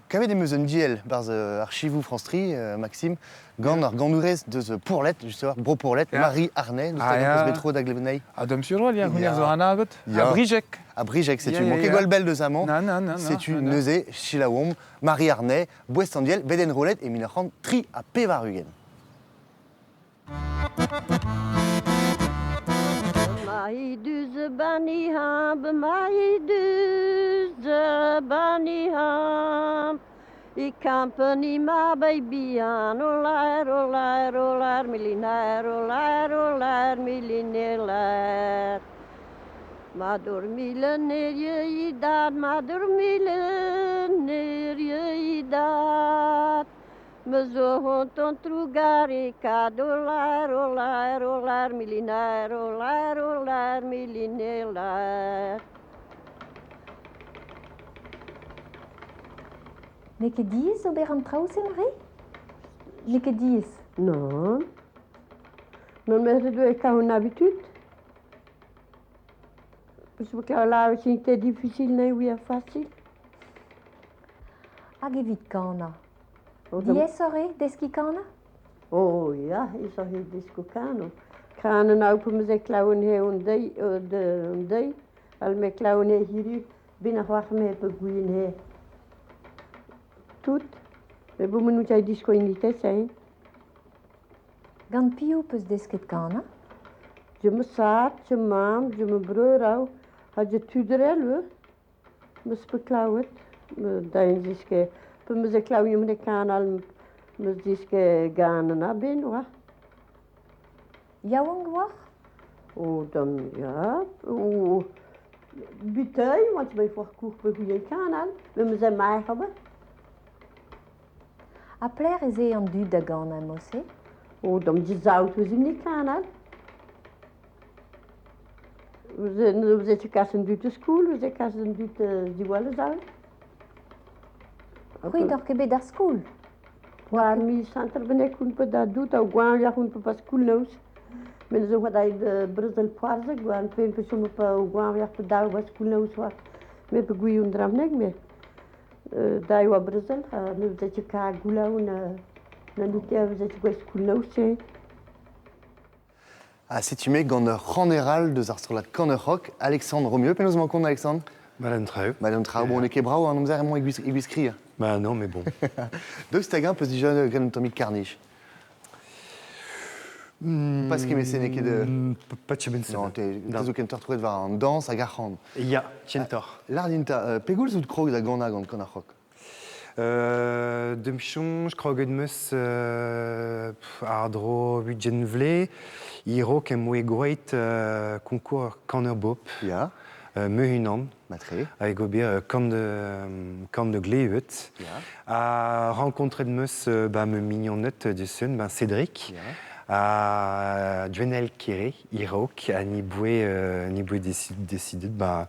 Speaker 2: Kavet em eus un diel barz archivou France Tri, Maxime, gant ar gandourez deus Pourlet, just war, bro Pourlet,
Speaker 12: Ya.
Speaker 2: Marie Arnay, deus
Speaker 12: Ah,
Speaker 2: ta
Speaker 12: ya.
Speaker 2: gant eus betro da glevenei.
Speaker 12: A dom sur ya,
Speaker 2: Ya.
Speaker 12: hon zo an avet.
Speaker 2: Ya.
Speaker 12: A Brijek.
Speaker 2: A Brijek, setu,
Speaker 12: Ya, ya,
Speaker 2: manke
Speaker 12: ya.
Speaker 2: gwall bell deus amañ.
Speaker 12: Na, na, na, na.
Speaker 2: Setu
Speaker 12: na, na.
Speaker 2: neuze, Chilaouomp, Marie Arnay, Boest an diel, beden rolet e min ar c'hant tri ha pevar ugent.
Speaker 13: Mai duze bani ham, mai duze bani ham. I company ma baby an, olair, olair, olair, millionaire, olair, olair, millionaire. Ma dormile neer je je daad, ma dormile neer je je daad. Me zo hond on trugari kadolaar, olaar, olaar, milinaar, olaar, olaar, milinaar.
Speaker 14: N'eo ket diaes ober an traoù-se, Marie? N'eo ket diaes.
Speaker 13: Non. Non, mais het doe ik een habitude. Dus we kunnen laten zien, het is difficile, nee, weer facile.
Speaker 14: Hag evit kanañ.
Speaker 13: Oh, dan-
Speaker 14: Diaes eo deskiñ kanañ?
Speaker 13: Oh ja, is al heel disco kano. Kranen open me ze klauwen he on dei de on dei. Al me klauwen he hier binnen wacht me pe goeien he. Tout. We boemen moet jij disco in die tijd zijn.
Speaker 14: Gant piv peus desket kanañ?
Speaker 13: Je me saat, je mam, je me broer au. Had je tuderel we? Me speklauwet. Me dein ziske. Pe me ze klauwen je me de kan al Meus disket gant an aben oa.
Speaker 14: Yaouank oac'h?
Speaker 13: O, dam, ya, o, buteuil, oan bet foar kour pe gouien kanal, me meus emaer ober.
Speaker 14: Ha pler ez eo an dud da ganañ mod-se?
Speaker 13: O, dam dizaout eus imni kanal. Vous êtes kas an dud skol, vous êtes kas an dud diwall eus all.
Speaker 14: C'hwi d'oc'h ket bet d'ar skol?
Speaker 13: War mi santer benek un pe da dout au gwan ya un pe pas skol naus. Men zo wat ai Brussel poarze gwan pen pe chom pe au gwan ya pe da was skol naus war. Me pe gwi un dramnek me. Da oa Brussel, me vous êtes ka goula un na nite vous êtes gwa skol naus.
Speaker 2: Ha setu me gant ur c'haneral deus ar strollad Kan ur C'hok, Alexandre Romieux. Penaos emañ kont, Alexandre?
Speaker 15: Madame Traoù.
Speaker 2: Madame Traoù, bon, on ket brav an amzer emañ e gwiskri.
Speaker 15: Bah non, mais bon.
Speaker 2: Deus hag-eñ peus dija graet un tammig karnij? Pas ket met n'eo ket...
Speaker 15: Pas de
Speaker 2: Non, te zo kentoc'h troet war an dañs hag ar c'han.
Speaker 15: Ya, kentoc'h.
Speaker 2: Lâr din 'ta, pegoulz out krog da ganañ gant Kan ar C'hok?
Speaker 15: Deus soñj, kroget 'meus àr-dro 20 vlez, e-raok em boa groet concours Kan ur Bobl.
Speaker 2: Ya.
Speaker 15: Me-unan.
Speaker 2: Matre.
Speaker 15: Hag ober kan de glevet.
Speaker 2: Ya.
Speaker 15: Ha renkontret 'meus ba ma mignoned deus ben Cédric.
Speaker 2: Ya.
Speaker 15: Ha Gwenel Kere, e-raok, ha ni boe décidet ba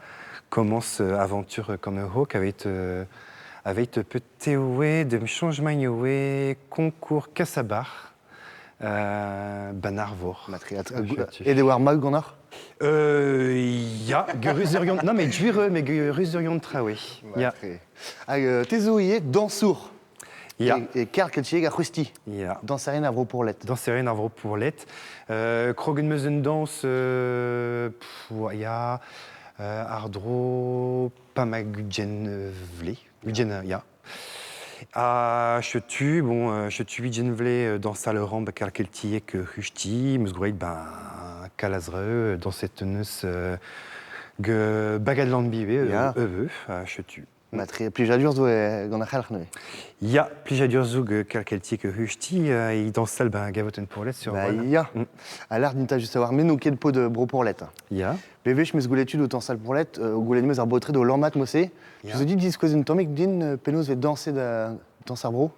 Speaker 15: commence aventure Kan ur C'hok avec peut oe dem changement oe concours Kassabar ban Arvor.
Speaker 2: Matre, et de war mag ganeoc'h?
Speaker 15: Ya, geruzurion, non mais gwir mais geruzurion traoù. Ya.
Speaker 2: Hag te zo ivez dañsour.
Speaker 15: Ya.
Speaker 2: E karg keltiek ar c'hwesti.
Speaker 15: Ya.
Speaker 2: Dañserien ar vro Pourlet.
Speaker 15: Dañserien ar vro Pourlet. Kroget 'meus un dañs ya, àr-dro pa ma gudenn vle. Gudenn, ya. Ha setu, bon, setu gudenn vle dañsal ur ramp kar keltiek c'husti, 'meus groet ben kalazreu dañset neus ge bagad Lanbive, eveu, ha setu.
Speaker 2: Matre, plijadur zo gant ar c'helc'h neuze.
Speaker 15: Ya, plijadur zo kar keltiek c'husti, e dañsal ben gavot un pourlet sur
Speaker 2: Bah ya. Ha lâr din 'ta just a-walc'h, me n'on ket paotr bro Pourlet.
Speaker 15: Ya.
Speaker 2: Bewech 'meus gwelet tud o tañsal Pourlet, gwelet 'meus ar baotred o lammat mod-se.
Speaker 15: Ya.
Speaker 2: Je dit diskouez un tammig din penaos 'vez dañset da dañs ar bro?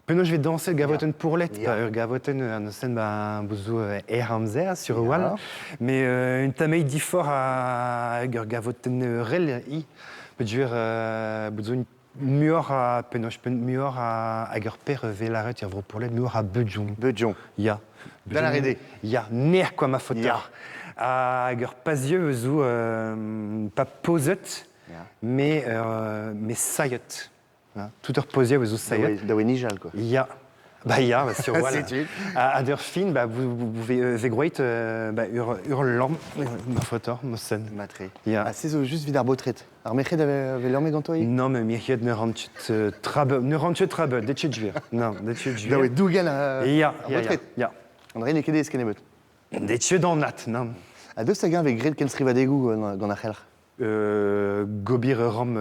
Speaker 15: Penaos je vais danser gavotenn pourlet,
Speaker 2: Ya.
Speaker 15: ur gavotenn an sen ba bouzou aer amzer sur wall, mais un tammig difor hag ur gavotenn rel i. Peogwir bouzou muioc'h a penaos muioc'h a hag ur per vel lâret er vro pourlet muioc'h a beudjon.
Speaker 2: Beudjon.
Speaker 15: Ya.
Speaker 2: Da lâret eo.
Speaker 15: Ya, ner quoi ma faota.
Speaker 2: Ya.
Speaker 15: Hag ur pazieu zo pas pozet, mais saillet. Tout ur pozieu zo saillet.
Speaker 2: Da nijal quoi.
Speaker 15: Ya. Bah ya, bah, sur voilà.
Speaker 2: Setu.
Speaker 15: Ha d'ur fin, bah, vous pouvez groet bah, ur lamm, ma faota, ma sen.
Speaker 2: Matre.
Speaker 15: Ya.
Speaker 2: Ha se zo just evit ar baotred. Ar merc'hed a vez lammet ganto ivez?
Speaker 15: Non, mais mirc'hed ne rant ket trabeut, ne rant ket trabeut, det ket gwir. Non, det ket gwir.
Speaker 2: Da oe dougen ar
Speaker 15: Ya, ya,
Speaker 2: baotred.
Speaker 15: ya.
Speaker 2: An dra n'eo ket aes kennebeut.
Speaker 15: Det ket an nat, non.
Speaker 2: Ha deus hag-eñ vez graet kenstrivadegoù gant ar c'helc'h?
Speaker 15: Gobir ur ramp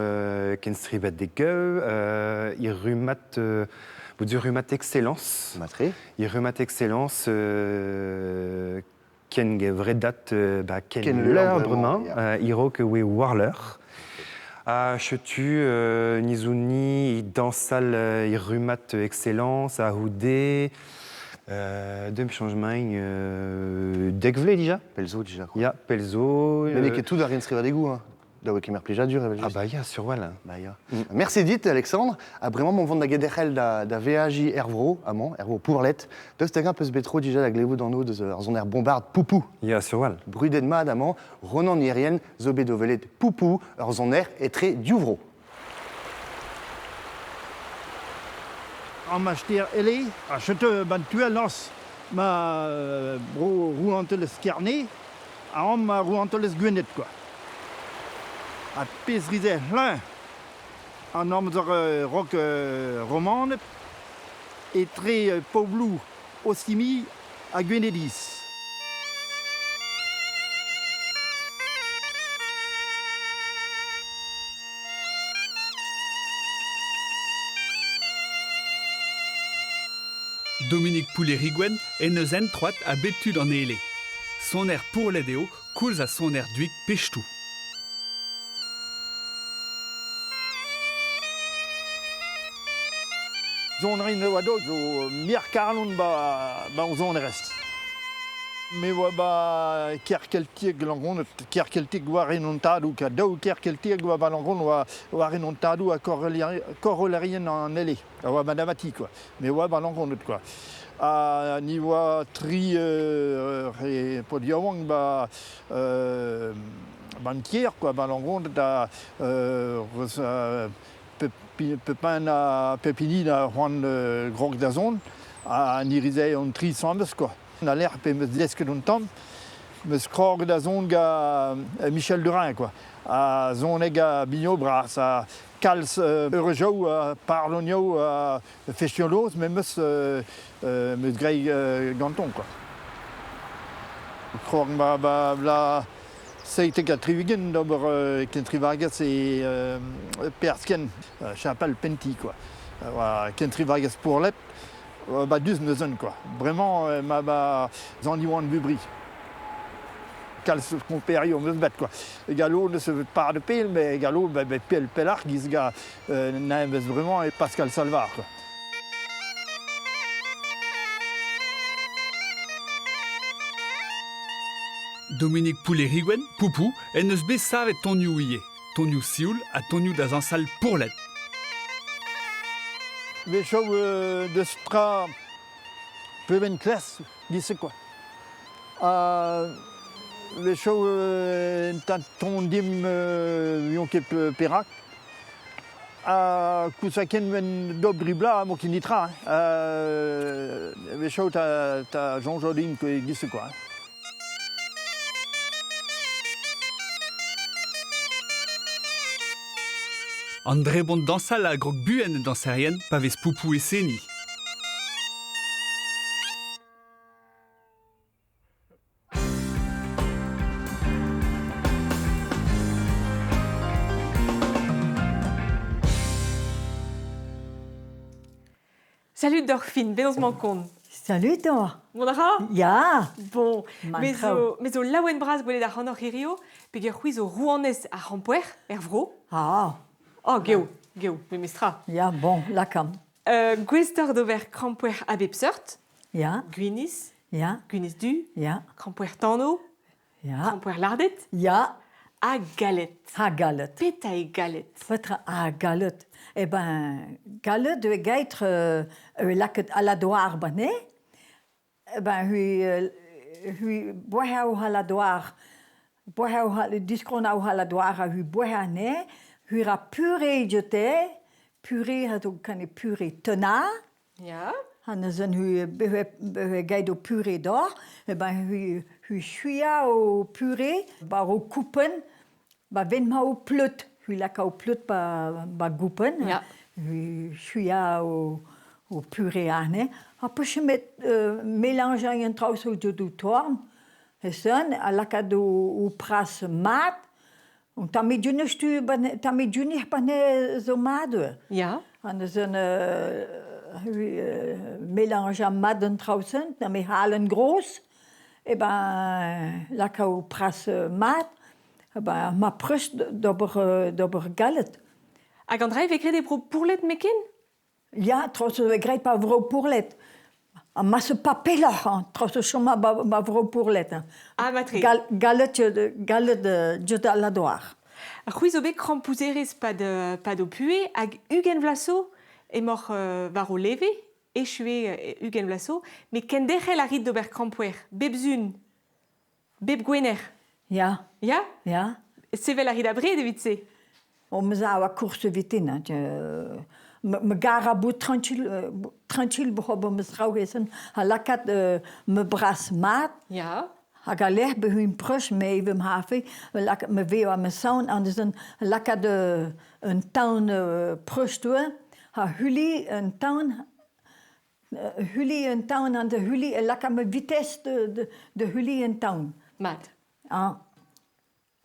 Speaker 15: kenstrivadegeu, ir rummad, bout rummad excellence.
Speaker 2: Matre.
Speaker 15: Ir rummad excellence ken gevredat ba ken
Speaker 2: Ken
Speaker 15: leur
Speaker 2: leur
Speaker 15: bremañ,
Speaker 2: ya.
Speaker 15: e-raok oe war leur. Ha setu nizouni dañsal ir rummad excellence a c'houde Dem changement dek vlez dija.
Speaker 2: Pell zo dija.
Speaker 15: Ya, pell zo.
Speaker 2: Mais n'eo ket tout ar genstrivadegoù, hein. Da oe kemer plijadur evel
Speaker 15: Ah bah ya, sur voilà.
Speaker 2: Bah ya. Merci dit, Alexandre. Ha bremañ mont vont da gederc'hel da veajiñ er vro, amañ, er vro Pourlet. Daoust hag-eñ peus bet tro dija da glevout anv deus ar soner bombard Poupou?
Speaker 15: Ya, sur wal.
Speaker 2: Brudet mat amañ, Ronan Hirien zo bet o welet Poupou, ur soner etre div vro.
Speaker 16: An ma ster ele, ha setu ban tuel-noz ma bro rouantelezh Kerne, ha an ma rouantelezh Gwened, quoi. Ha pezh rize c'hlañ an amzer rock romanet etre pobloù Osimi ha Gwenediz.
Speaker 17: Dominique Pouleriguen en deus entroad a bep tu d'an ele. Soner pourlet eo, koulz ha soner duig pechtoù.
Speaker 16: Sonrin e oa dot zo mir karlon ba, ba on sonerezh. Me oa ba ker keltiek Langonnet, ker keltiek war en hon tadoù, ka daou ker keltiek oa ba Langon oa war en hon tadoù ha korollerien an ele, a oa ba quoi. Me oa ba Langonnet, quoi. Ha ni oa tri re pod yaouank ba ban tier, quoi, ba Langonnet ha Pepin a pep hini da c'hoant grog da zont, ha ni rizay an tri sambes, quoi. Na lec'h pe meus desket un tamm, meus krog da zont ga Michel Derain, quoi. Ha zoneg a Bigno bras, ha kalz eurejou, ha pardonioù, ha festioloz, me meus, meus grei ganton, quoi. Krog ma ba la 77 d'ober kentrivagez e perzhken chapel Penti, quoi. Oa kentrivagez pourlet, ba duz neuzen, quoi. Bremañ ma ba Zan-Iwan Bubri. Kalz komperio meus bet, quoi. Gallo ne se par de pel, mais gallo ba, ba pel pelach giz ga na meus vraiment e Pascal Salvar, quoi.
Speaker 17: Dominique Pouleriguen, Poupou, en deus bet savet tonioù ivez. Tonioù sioul ha tonioù da zañsal pourlet.
Speaker 16: Wechoù deus tra peben klas, giz-se quoi. Ha wechoù un ton dim yon ket perak. Ha koulz ha ken ven dob dribla mo ket nitra. Hein. Wechoù ta, ta soñjo din giz-se quoi. Hein.
Speaker 17: An drebont dañsal a grog buan dañserien pa vez Poupou e seniñ.
Speaker 1: Salut Dorfin, penaos 'mañ kont?
Speaker 18: Salut toi.
Speaker 1: Mont a ra?
Speaker 18: Ya.
Speaker 1: Bon, me zo, me zo laouen bras gwelet ac'hanoc'h hirio, peger c'hwi zo rouanez ar c'hrampoer er vro.
Speaker 18: Ah.
Speaker 1: Oh, geo, geo, memestra.
Speaker 18: Ya, bon, lakam.
Speaker 1: Gouest oc'h d'ober krampouezh a bep seurt.
Speaker 18: Ya.
Speaker 1: Gwinizh.
Speaker 18: Ya.
Speaker 1: Gwinizh du.
Speaker 18: Ya.
Speaker 1: Krampouezh tano.
Speaker 18: Ya.
Speaker 1: Krampouezh lardet.
Speaker 18: Ya.
Speaker 1: Ha galet.
Speaker 18: Ha galet.
Speaker 1: Petra eo galet?
Speaker 18: Petra ha galet? Eh ben, galet eo gaitr euh, lakaet aladoar banne. Eh ben, hui, hui boe'h aladoar, boe'h diskron au aladoar ha hui boe'h ane, hui ra purée dioute, purée ha do kan e purée tena.
Speaker 1: Ya.
Speaker 18: Ha neuzen hui behe gaid o purée d'or, eh ben hui hui chuia o purée, ba ro koupen, ba ven ma o pleut, hui laka o pleut ba, ba goupen,
Speaker 1: Ya.
Speaker 18: hui chuia o, o purée arne. Ha peus met mélangeañ an traoù zo diout torn, e sen, a lakaat o, o pras mat, un tamm diouzhtu tamm diouzh pa ne zo mat.
Speaker 1: Ya.
Speaker 18: Ha neuzen mélangeañ mat an traoù sen, na me halen gros, e ben laka o pras mat, e ben ma prest d'ober d'ober galet.
Speaker 1: Hag an dra e vez graet e bro pourlet meken?
Speaker 18: Ya, traoù zo graet pa vro pourlet. Ha ma se pa pelloc'h, hein, traoù zo chom ba, ba vro pourlet. Hein.
Speaker 1: Ah, matre.
Speaker 18: Gal, galet, galet diout al ladoar.
Speaker 1: Ar c'hwi zo bet krampouzerez pad, pad ho puhez hag 20 vloaz zo emaoc'h war ho leve, echu eo 20 vloaz zo, met kenderc'hel a rit d'ober krampouezh, bep sun, bep gwener.
Speaker 18: Ya.
Speaker 1: Ya?
Speaker 18: Ya.
Speaker 1: Sevel a rit abred evit se?
Speaker 18: O me za a kourse vitin, hein, me gar a bout tranquil, tranquil bob me zraou ezen, ha lakaat me bras mat.
Speaker 1: Ja.
Speaker 18: Hag a lec'h be hun prush me evem hafe, lakaat me veo a me saon, an deus lakaat un taon prush toe, ha huli un taon, huli un taon an de huli, lakaat me vitesse de, de, de huli un taon.
Speaker 1: Mat.
Speaker 18: Ah.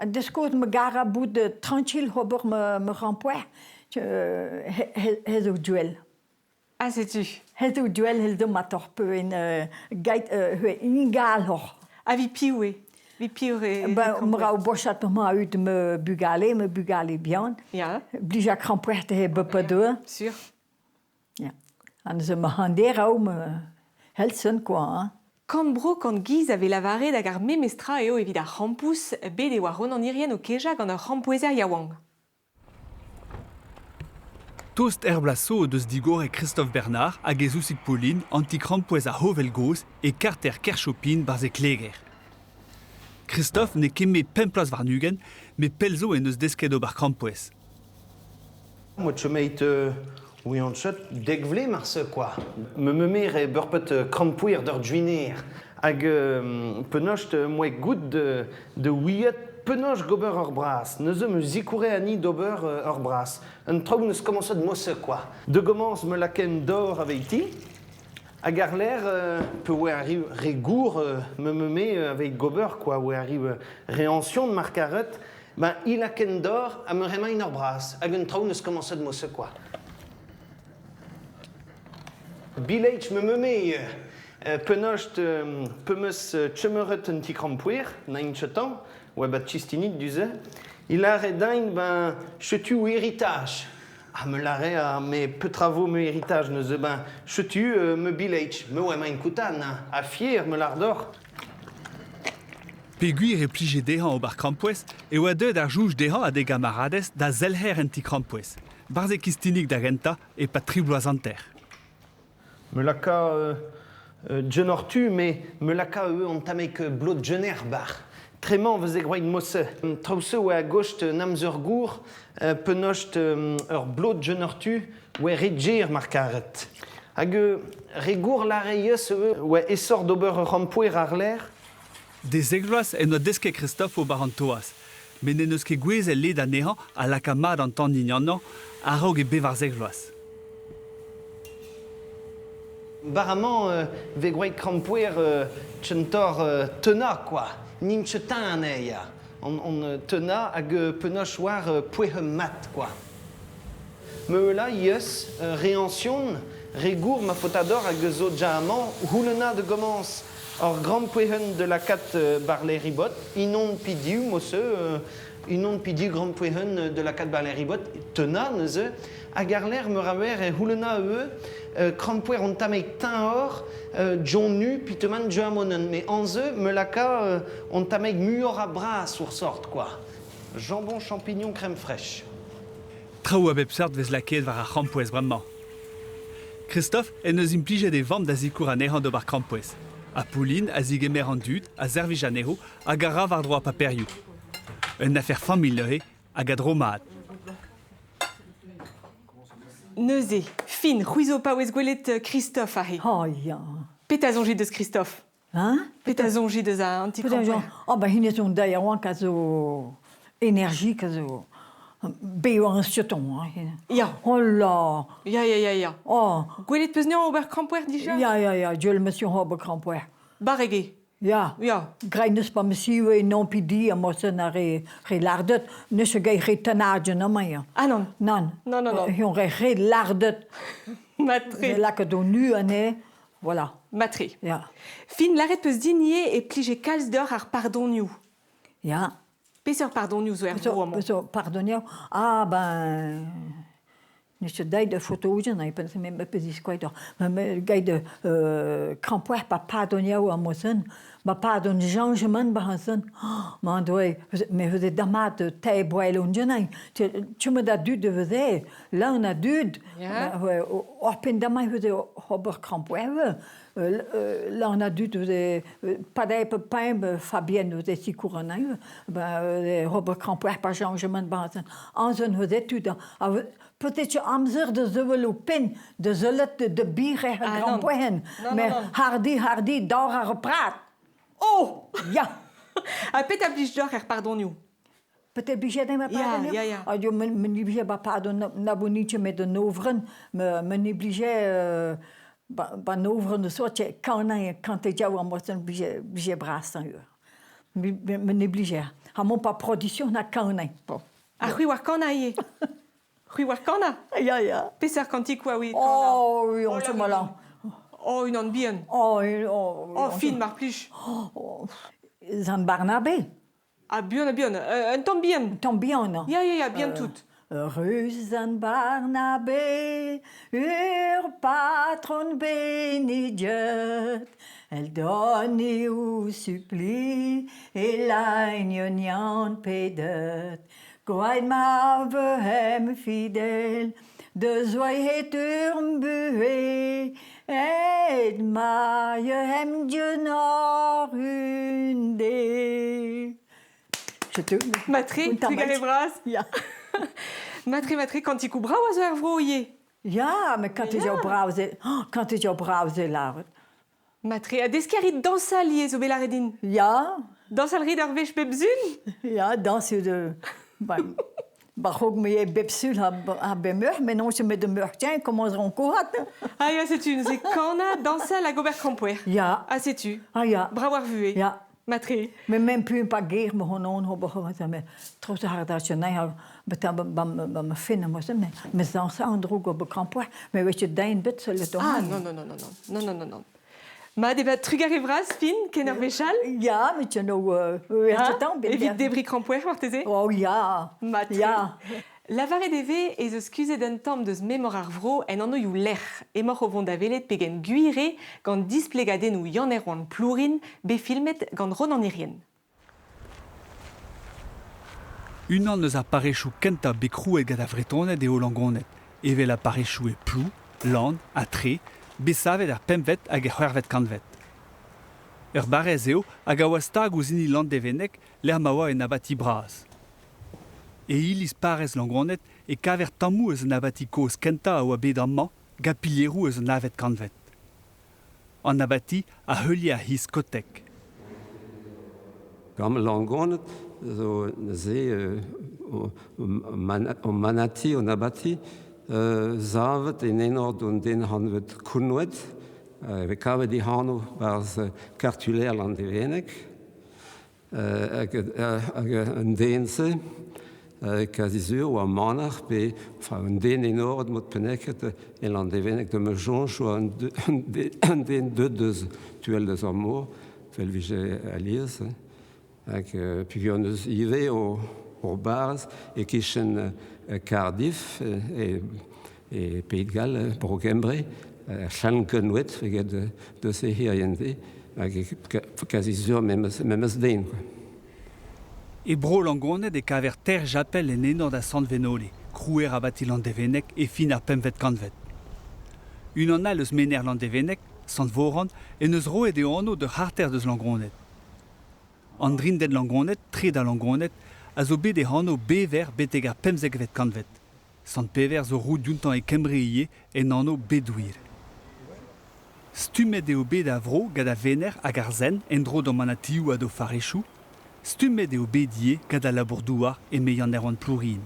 Speaker 18: Deus koz me gar a bout tranquil ober me, me rampoer, he zo duel.
Speaker 1: Ah, setu.
Speaker 18: Hel do duel hel do mat oc'h peu en gait hue ingal hoc'h.
Speaker 1: Ha vi piv eo? Vi piv e...
Speaker 18: Ben, mra o bochat ma ut me bugale, me bugale bihan.
Speaker 1: Ya.
Speaker 18: Blija krampouezh he bep deux.
Speaker 1: Sûr.
Speaker 18: Ya. An ze ma handerau me helsen quoi, hein.
Speaker 1: Kant bro kant giz a vez lavaret hag ar memes tra eo evit ar c'hrampouezh, bet e oa Ronan Hirrien o kejañ gant ur c'hrampouezher yaouank.
Speaker 17: Tost er bloaz zo o deus digoret Christophe Bernard hag e zousig Pauline an ti-krampouezh ar C'hovel gozh e karter Kerchopin 'barzh e Kleger. Christophe n'eo ket met pemp ploaz warn-ugent met pell zo en deus desket ober krampouezh.
Speaker 19: Moi chomeit ouian chet dek vlez marse quoi. Me me mer e beurpet krampouer d'ur juiner. Hag penaos moe gout de, de ouiet penaos gober ur bras. Neuze me zikoure ani d'ober ur bras. Un traoù neus komañset mosse quoi. De gomañs me laken d'or aveiti. Hag ar lec'h pe oe arriv re gour me me me aveit gober quoi, oe arriv re añsion mar karet, ben il a ken d'or ha me remañ ur bras. Hag un traoù neus komañset mosse quoi. Bilage me me me penaos pemeus chemeret un ti krampouer, nain chetan, oa bat chistinit du-se. Il a re dain ben chetu ou héritage. Ha me lâre ha me petra vo me héritage neuze ben chetu me bilage, me oa emaint koutan ha fier me lâr deoc'h.
Speaker 17: Peogwir e plije dezhañ ober krampouezh e oa deuet ar soñj dezhañ ha d'e gamaradez da zelc'her en ti-krampouezh, 'barzh e Kistinig da gentañ e-pad tri bloaz hanter.
Speaker 19: Me laka Jenortu, me me laka eu an tammig blot jener bar. Tremañ veze gwraet mosse. Traoù-se oa a-gost un amzer gour, penaos ur blot jenortu oa ret ger mar karet. Hag re gour lâre ivez oa aesoc'h d'ober ur rampouer àr-lerc'h.
Speaker 17: D'e zek vloaz en doa desket Christophe ober an toaz, met n'en deus ket gouezet led anezhañ ha lakaat mat an tan hiniennañ a-raok e bevarzek vloaz.
Speaker 19: Baramañ vez gwraet krampouezh kentoc'h tennañ kwa. N'int ket teñv anezhi. On, on tennañ hag penaos war pouezh mat kwa. Me la ivez re añsion, re gour ma faotador hag zo dija amañ houlennañ da gomañs ur grampouezhenn da lakaat bar-leribot, unan pe div mosse, unan pe div grampouezhenn da lakaat bar-leribot, tennañ neuze, hag àr-lerc'h meur a wer e c'houlenna ivez krampouezh un tammig teñvoc'h, John-nu peotramant Joamonen, met anze me laka un tammig muioc'h a bras ur sort quoi. Jambon champignon crème fraîche.
Speaker 17: Traoù a bep seurt 'vez lakaet war ar c'hrampouezh bremañ. Christophe en deus implijet e vamm da sikour anezhañ d'ober krampouezh. Ha Pauline a zigemer an dud, a servij anezho hag a ra war-dro ar paperioù. Un afer familh neuze hag a dro mat.
Speaker 1: Neuze, fin, c'hwi zo paouez gwelet Christophe aze.
Speaker 18: Oh ya.
Speaker 1: Petra soñjit deus Christophe?
Speaker 18: Hein?
Speaker 1: Petra soñjit deus an ti-krampouezh?
Speaker 18: Oh ben hennezh on da yaouank a zo energik a zo bevañ an surton hein.
Speaker 1: Ya.
Speaker 18: Oh là.
Speaker 1: Ya, ya, ya, ya.
Speaker 18: Oh.
Speaker 1: Gwelet peus 'neañ ober krampouezh dija?
Speaker 18: Ya, ya, ya, Dieu monsieur ober krampouezh.
Speaker 1: Barrek eo.
Speaker 18: Ya.
Speaker 1: Ya.
Speaker 18: Graet n'eus pas monsieur e non pidi am ar re, re lardet, n'eus ket re tanajen amañ. Ya.
Speaker 1: Ah non.
Speaker 18: Non.
Speaker 1: Non, non, non.
Speaker 18: Hon re re lardet.
Speaker 1: Matre.
Speaker 18: Lakaet on nu anezhe. Voilà.
Speaker 1: Matre.
Speaker 18: Ya.
Speaker 1: Fin, lâret peus din ivez e plije kalz deoc'h ar pardonioù.
Speaker 18: Ya.
Speaker 1: Peseurt pardonioù zo er vro amañ?
Speaker 18: Peseurt pardonioù? Ah ben... N'eus ket deit da fotogen, e penn me me ziskouez Me gait de krampouezh pa pardonioù am-eus Ma pardon changement ba-sen. Man doe, me faisait damat te boel on genai. Tu me da dud de veze, leun a dud. Oc'hpenn damai veze ober krampouezh. Leun a dud veze padai pe pain Fabienne veze sikour anezhi. Ben ober krampouezh pa changement ba-sen. Anzen veze tud. Peut-être amzer da sevel ho penn, da sellet de bier er
Speaker 1: Ah,
Speaker 18: krampouezhenn.
Speaker 1: Non,
Speaker 18: Mais
Speaker 1: non, non.
Speaker 18: hardi, hardi, dor ar prat.
Speaker 1: Oh!
Speaker 18: Ya.
Speaker 1: Ha petra blij deoc'h er pardonioù?
Speaker 18: Peut-être blij ma pardonioù?
Speaker 1: Ya, ya, ya.
Speaker 18: Ah, jo, me, me blije ba pardon na bonitje met an overen. Me, me blije ba, ba an overen de soort kan kan te jou am blije blije bras dan Me, me, me blije. Ha mon pa production na kan. Bon.
Speaker 1: Ha c'hwi war kanañ ivez? C'hwi war kana?
Speaker 18: Ya, ya.
Speaker 1: Peseurt kantikoù a oui kana?
Speaker 18: Oh, oui, on se malin.
Speaker 1: Oh, unan bihan.
Speaker 18: Oh, oh,
Speaker 1: Oh, fin, mar plij.
Speaker 18: Oh, Sant Barnabé.
Speaker 1: Ah, buan ha buan. Un tamm bihan.
Speaker 18: Un tamm bihan.
Speaker 1: Ya, ya, ya, bihan tout.
Speaker 18: Rue Sant Barnabé, ur patron bénidiet, elle donne ou supplie, et la pedet. Gwaet ma vehem fidel, de zoai het buhe, et ma hem Dieu nor unde. Je te...
Speaker 1: Matre, trugale bras.
Speaker 18: Ya.
Speaker 1: Matre, matre, kantikoù brav a zo er vro ivez.
Speaker 18: Ya, met kant ez eo brav se, oh, kant ez eo brav se lâret.
Speaker 1: Matre, ha deskiñ a rit dañsal ivez zo bet lâret din.
Speaker 18: Ya.
Speaker 1: Dañsal rit ur wech bep sul?
Speaker 18: Ya, dañs de... Ba, ba c'hog me eo bep sul ha, ha bep meur, met n'on met de meur tien, komañs ran kourad.
Speaker 1: Ah ya, setu, neuze kanañ, dañsal hag ober krampouezh.
Speaker 18: Ya.
Speaker 1: Ha setu.
Speaker 18: Ah ya.
Speaker 1: Brav ar vuhez.
Speaker 18: Ya.
Speaker 1: Matre.
Speaker 18: Me même plus pa ger me hon on ober me trost har da je nei ha bet ba ma finne mo se me me dañsa an droug ober krampouezh, me wech dein bet se le
Speaker 1: Ah non non non non non non non non. Mat eo bet trugarez vras, fin, ken ur wech all?
Speaker 18: Ya, met je no uh,
Speaker 1: Evit debriñ krampouezh marteze?
Speaker 18: Oh ya.
Speaker 1: Mat.
Speaker 18: Ya.
Speaker 1: Lavaret e vez ez eus kuzhet un tamm deus memor ar vro en anvioù lec'h. Emaoc'h o vont da welet pegen gwir eo gant displegadennoù Yann-Erwan Plourin, bet filmet gant Ronan Hirrien.
Speaker 17: Unan eus ar parrezioù kentañ bet krouet gant ar Vretoned eo Langoned, evel ar parrezioù e Plou, Lann ha Tre, bet savet er pempvet hag er c'hwec'hvet kantved. Ur barrez eo hag a oa stag ouzh hini Landevenneg lec'h ma oa un abati bras. E iliz parrez Langoned e kaver tammoù eus an abati kozh kentañ a oa bet amañ gant pilieroù eus an navet kantved. An abati a heulie ar c'hiz kotek.
Speaker 20: Gant Langoned zo neuze o manati, o abati, savet en enor d'an den hanvet Kunwed, ve kavet e anv barzh kartuler Landevenneg, hag an den-se, quasi sur oa manac'h pe enfin, un den enoret mod penneket e Landevenneg de me soñj oa un den deut deus tuel deus ar mor, vel vije alies. Hag peogwir hon eus ivez o barz e-kichen Cardiff e Pays de Galles, Bro Gembre, Llangynnwyd, eget deus e hirien-se, hag quasi sur memes den. Quoi.
Speaker 17: E bro Langoned e kaver ter japel en enor da Sant Venole, krouer abati Landevenneg e fin ar pempvet kantved. Unan all eus mener Landevenneg, Sant Voran, en eus roet e anv d'ur c'harter deus Langoned. An Drinded Langoned, tre da Langoned, a zo bet e anv Bever betek ar pemzekvet kantved. Sant Pever zo roud dioutañ e Kembre ivez en anv Bedouir. Stummet eo bet a vro gant ar vener hag ar zen en-dro d'o manatioù ha d'o farrezioù. Stummet eo bet ivez gant al labour-douar eme Yann-Erwan Plourin.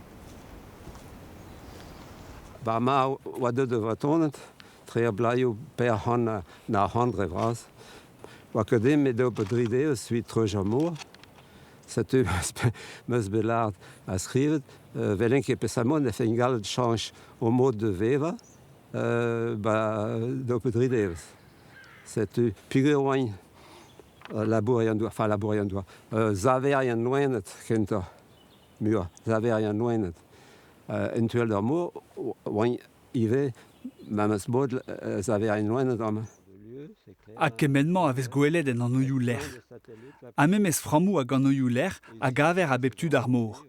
Speaker 20: Ba ma oa deut da Vretoned, tre ar blaioù per c'hant na c'hant dre vras. Oa ket eo met eo dri devezh evit treuj ar mor. Setu meus bet lâret ha skrivet, velen ket pesamont e fein gallet chañch o mod de vevañ, ba d'o dri devezh. Setu peogwir oaint labourien douar, enfin labourien douar, saverien loened kentoc'h, muioc'h, saverien loened. En tuel d'ar mor, oaint ivez memes mod saverien loened amañ.
Speaker 17: Ha kement-mañ a vez gwelet en anvioù lec'h. Ha memes frammoù hag anvioù lec'h a gaver a bep tu d'ar mor.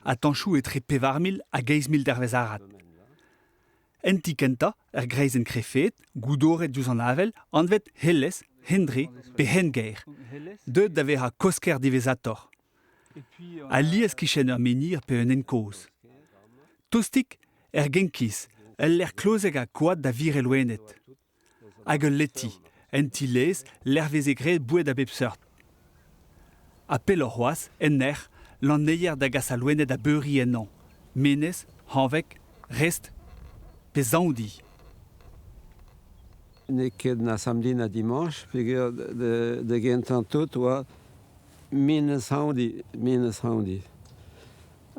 Speaker 17: Ha tañchoù etre 4000 hag 8000 dervezh arat. En ti kentañ, er greizenn krefed, goudoret diouzh an avel, anvet Hellez, Hendre pe Hengaer, deuet da vezañ kosker diwezhatoc'h. Alies kichen ur menhir pe un hent kozh. Tostik, er Genkiz, ul lec'h klozek ha koad da vir e loened. Hag ul leti, en ti-laezh lec'h veze graet boued a bep seurt. Ha pelloc'h c'hoazh, en nec'h, lanneier da gas al loened a beuriñ ennañ. Menez, Hañveg, Rest pe Sañdi.
Speaker 20: N'eo ket na samedi na dimanche, peogwir da gentañ tout oa Menez Hañdi, Menez Hañdi.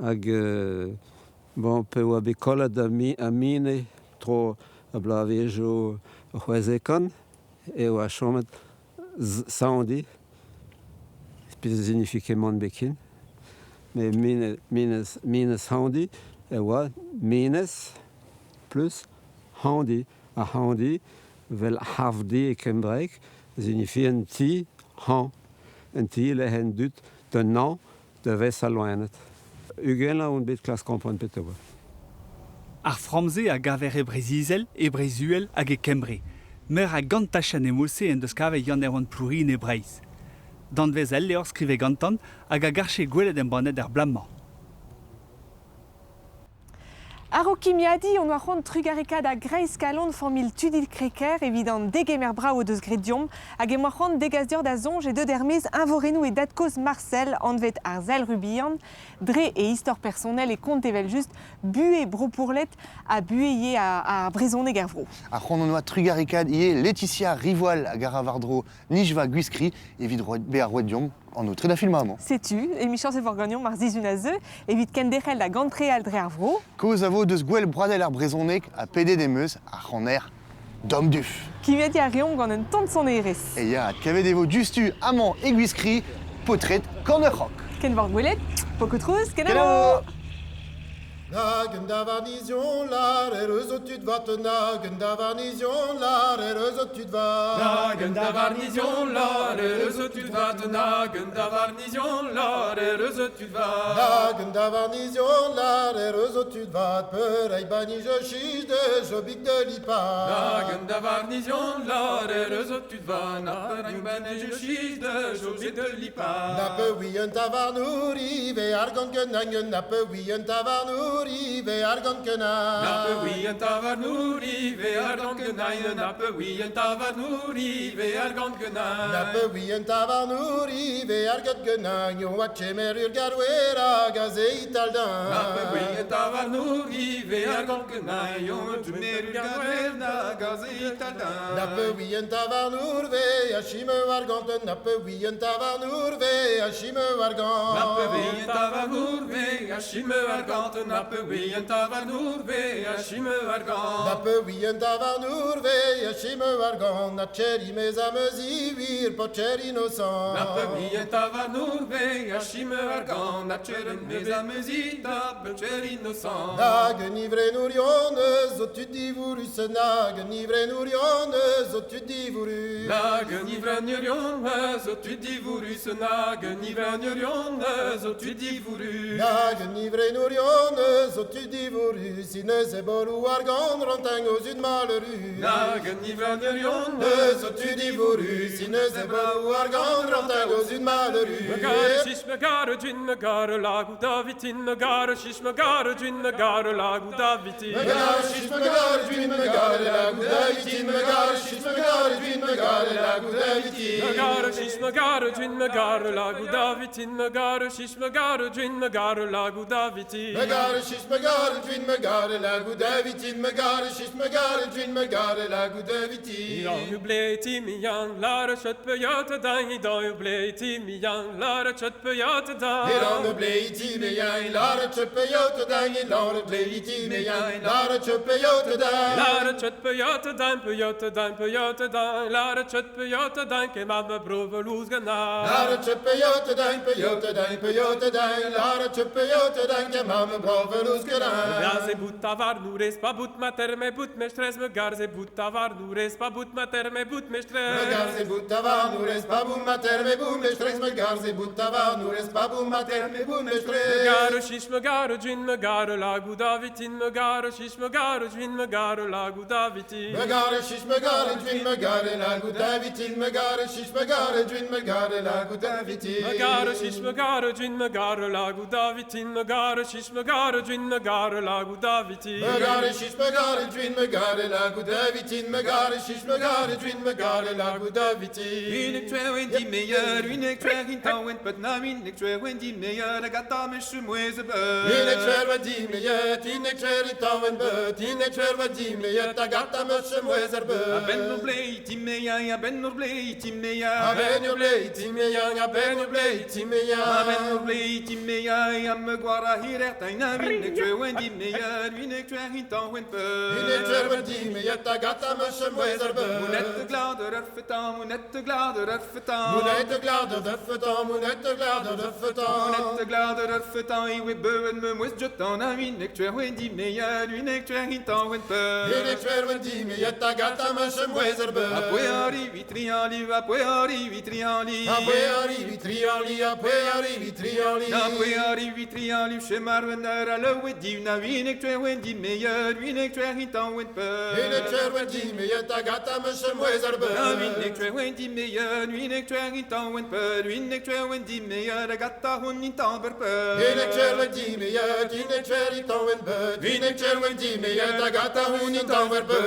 Speaker 20: Hag Bon, pe oa bet kollet a mine tro a blavejo c'hwezekan e oa chomet saondi, pezh signifie kement bekin. Mais mine, mines, mines handi e oa menez plus handi. Ha handi, vel havdi e kembraeg, signifie un ti hañ. Un ti lec'h en dud d'un an da vez al loened. Ugent on bet klas kompren petra oa.
Speaker 17: Ar framm-se a gaver e Breizh-Izel, e Breizh-Uhel hag e Kembre. Meur a gant tachenn e-mod-se en deus kavet Yann-Erwan Plourin e Breizh. Danvez al levr skrivet gantan hag a garche gwelet embannet er bloaz-mañ.
Speaker 1: A-raok kimiadiñ hon oa c'hoant trugarekaat a-greiz kalon familh Tudil Kreker evit an degemer brav o deus graet deomp hag em boa c'hoant degas deoc'h da soñj e deut er-maez eñvorennoù e dad-kozh Marcel, anvet ar Sel Rubihan. Dre e istor personel e kont evel-just buhez bro Pourlet ha buhez ivez ar brezhoneg er vro.
Speaker 2: Ar c'hoant hon oa trugarekaat ivez Laetitia Rivoal hag a ra war-dro Nijva Gwiskri evit bezañ roet deomp an aotre da filmañ amañ.
Speaker 1: Setu, emichañs e vo ganeomp ar sizhun a zeu evit kenderc'hel da gantreal dre ar vro.
Speaker 2: Kaoz a vo deus Gouel Broadel ar brezhoneg ha pedet em eus ar c'haner Dom Duff.
Speaker 1: Kimiadiñ a reomp gant un tamm sonerezh.
Speaker 2: E ya, kavet e vo diouzhtu amañ e Gwiskri, paotred Kan ur C'hrock.
Speaker 1: Ken vor gwelet, poko trouz, kenavo!
Speaker 11: Nag un davarnizion lar eus o tud vat nag un davarnizion lar eus o tud vat
Speaker 21: Nag un davarnizion lar eus o tud vat nag un davarnizion lar eus o tud vat
Speaker 11: Nag un davarnizion lar eus o tud vat peur ei bani je chiche de jobik de lipa
Speaker 21: Nag un davarnizion lar eus o tud vat na peur bani je chiche de jobik de lipa
Speaker 11: Na pe oui un tavarnour ive argant kenan na pe oui un tavarnour ive argant kenan
Speaker 21: Na pe oui un tavarnour ive argant kenan Na pe oui un tavarnour ive argant kenan
Speaker 11: Na pe oui un tavarnour ive argant kenan Yo a chemer ur garwera gaze italdan
Speaker 21: Na pe oui un tavarnour ive argant kenan Yo a chemer ur garwera gaze italdan
Speaker 11: Na pe oui un tavarnour ve a chime argant Na pe oui un tavarnour ve a chime argant
Speaker 21: Na pe oui un tavarnour ve a chime argant Na pe oui un tavarnour ve a chime argant
Speaker 11: Na pe oui un tavarnour ve a chime argant Na tcheri mes ameuzi wir po tcher innocent
Speaker 21: Na pe oui un tavarnour ve a chime argant Na tcher mes ameuzi da pe tcher innocent
Speaker 11: Nag un ivre nourion eus o tud divourus Nag un ivre nourion eus o tud divourus
Speaker 21: Nag un ivre nourion eus o tud divourus Nag un ivre nourion eus o tud divourus
Speaker 11: Nag un ivre nourion eus o tud divourus Inez e bolou argant rantang o zud malheurus
Speaker 21: Nag un ivre nourion
Speaker 11: eus o tud divourus Inez e bolou argant rantang o zud malheurus
Speaker 21: Me gare chiche me gare djin me gare lagou davitin me gare chiche me gare djin me gare lagou davitin
Speaker 11: Me gare chiche me gare djin me gare lagou davitin me gare chiche me gare djin me gare lagou davitin
Speaker 21: Me gare chiche me gare djin me gare lagou davitin me gare chiche me gare djin me gare lagou davitin
Speaker 11: Me gare chiche me gare djin me gare lagou davitin me gare chiche me gare djin me gare lagou davitin
Speaker 21: Idan ubleti mi yan la chet peyote dan idan ubleti mi yan la chet peyote dan
Speaker 11: Idan ubleti mi yan la chet peyote dan idan ubleti mi yan la chet peyote dan
Speaker 21: La chet peyote dan peyote dan peyote dan la chet peyote dan ke ma me brove louz gana
Speaker 11: La chet peyote dan peyote dan peyote dan la chet peyote dan ke ma me brove louz gana
Speaker 21: Garze bout avar nou res pa bout mater me bout me stress me garze bout avar nou res pa bout mater me bout me stress
Speaker 11: Me garze bout avar nou res pa bout mater me bout me stress me garze bout avar nou res pa bout mater me bout me stress
Speaker 21: Me gare chiche me gare djin me gare lagou davitin me gare chiche me gare djin me gare lagou davitin
Speaker 11: Me gare chiche me gare djin me gare lagou davitin me gare chiche me gare djin me gare lagou davitin
Speaker 21: Me gare chiche me gare djin me gare lagou davitin me gare chiche me gare djin me gare lagou davitin
Speaker 11: Me gare chiche me gare djin me gare lagou davitin me gare chiche me gare djin me gare lagou davitin
Speaker 21: Une twer di meilleur, une twer in tawen pet na une twer di meilleur, a gata me chemouez beu.
Speaker 11: Une twer di meilleur, une twer in tawen beut, une twer di meilleur, a gata me chemouez beu.
Speaker 21: A ben no blei ti meilleur,
Speaker 11: timeya, a ben ur blei timeya.
Speaker 21: A ben ur blei timeya, a ben ur blei timeya.
Speaker 11: A ben ur blei timeya, a me gwara hirer taina vinek tue dimeya, vinek tue hintan wen peu.
Speaker 21: Vinek tue wen dimeya, ta gata me chemouez ar beu.
Speaker 11: Mounette glader erfetan, mounette glader erfetan.
Speaker 21: Mounette glader erfetan, mounette glader erfetan.
Speaker 11: Mounette glader erfetan, iwe beuen me mouez jetan, a vinek tue wen dimeya, vinek tue hintan wen peu.
Speaker 21: Vinek tue wen dimeya, ta gata me chemouez ar beu.
Speaker 11: A poe ari vitriali, a poe ari vitriali.
Speaker 21: A poe ari vitriali, a poe ari vitriali.
Speaker 11: A poe ari vitriali, chemar wen ar a lewe di na vinek tue wen dimeya, vinek tue hintan wen peu.
Speaker 21: Vinek tue wen dimeya, ta gata me chemouez ar beu.
Speaker 11: A vinek tue wen dimeya, vinek tue hintan wen peu. Vinek tue wen dimeya, da gata hun hintan ber peu.
Speaker 21: Vinek tue wen dimeya, vinek tue hintan wen peu. Vinek tue wen dimeya, da gata hun hintan ber peu.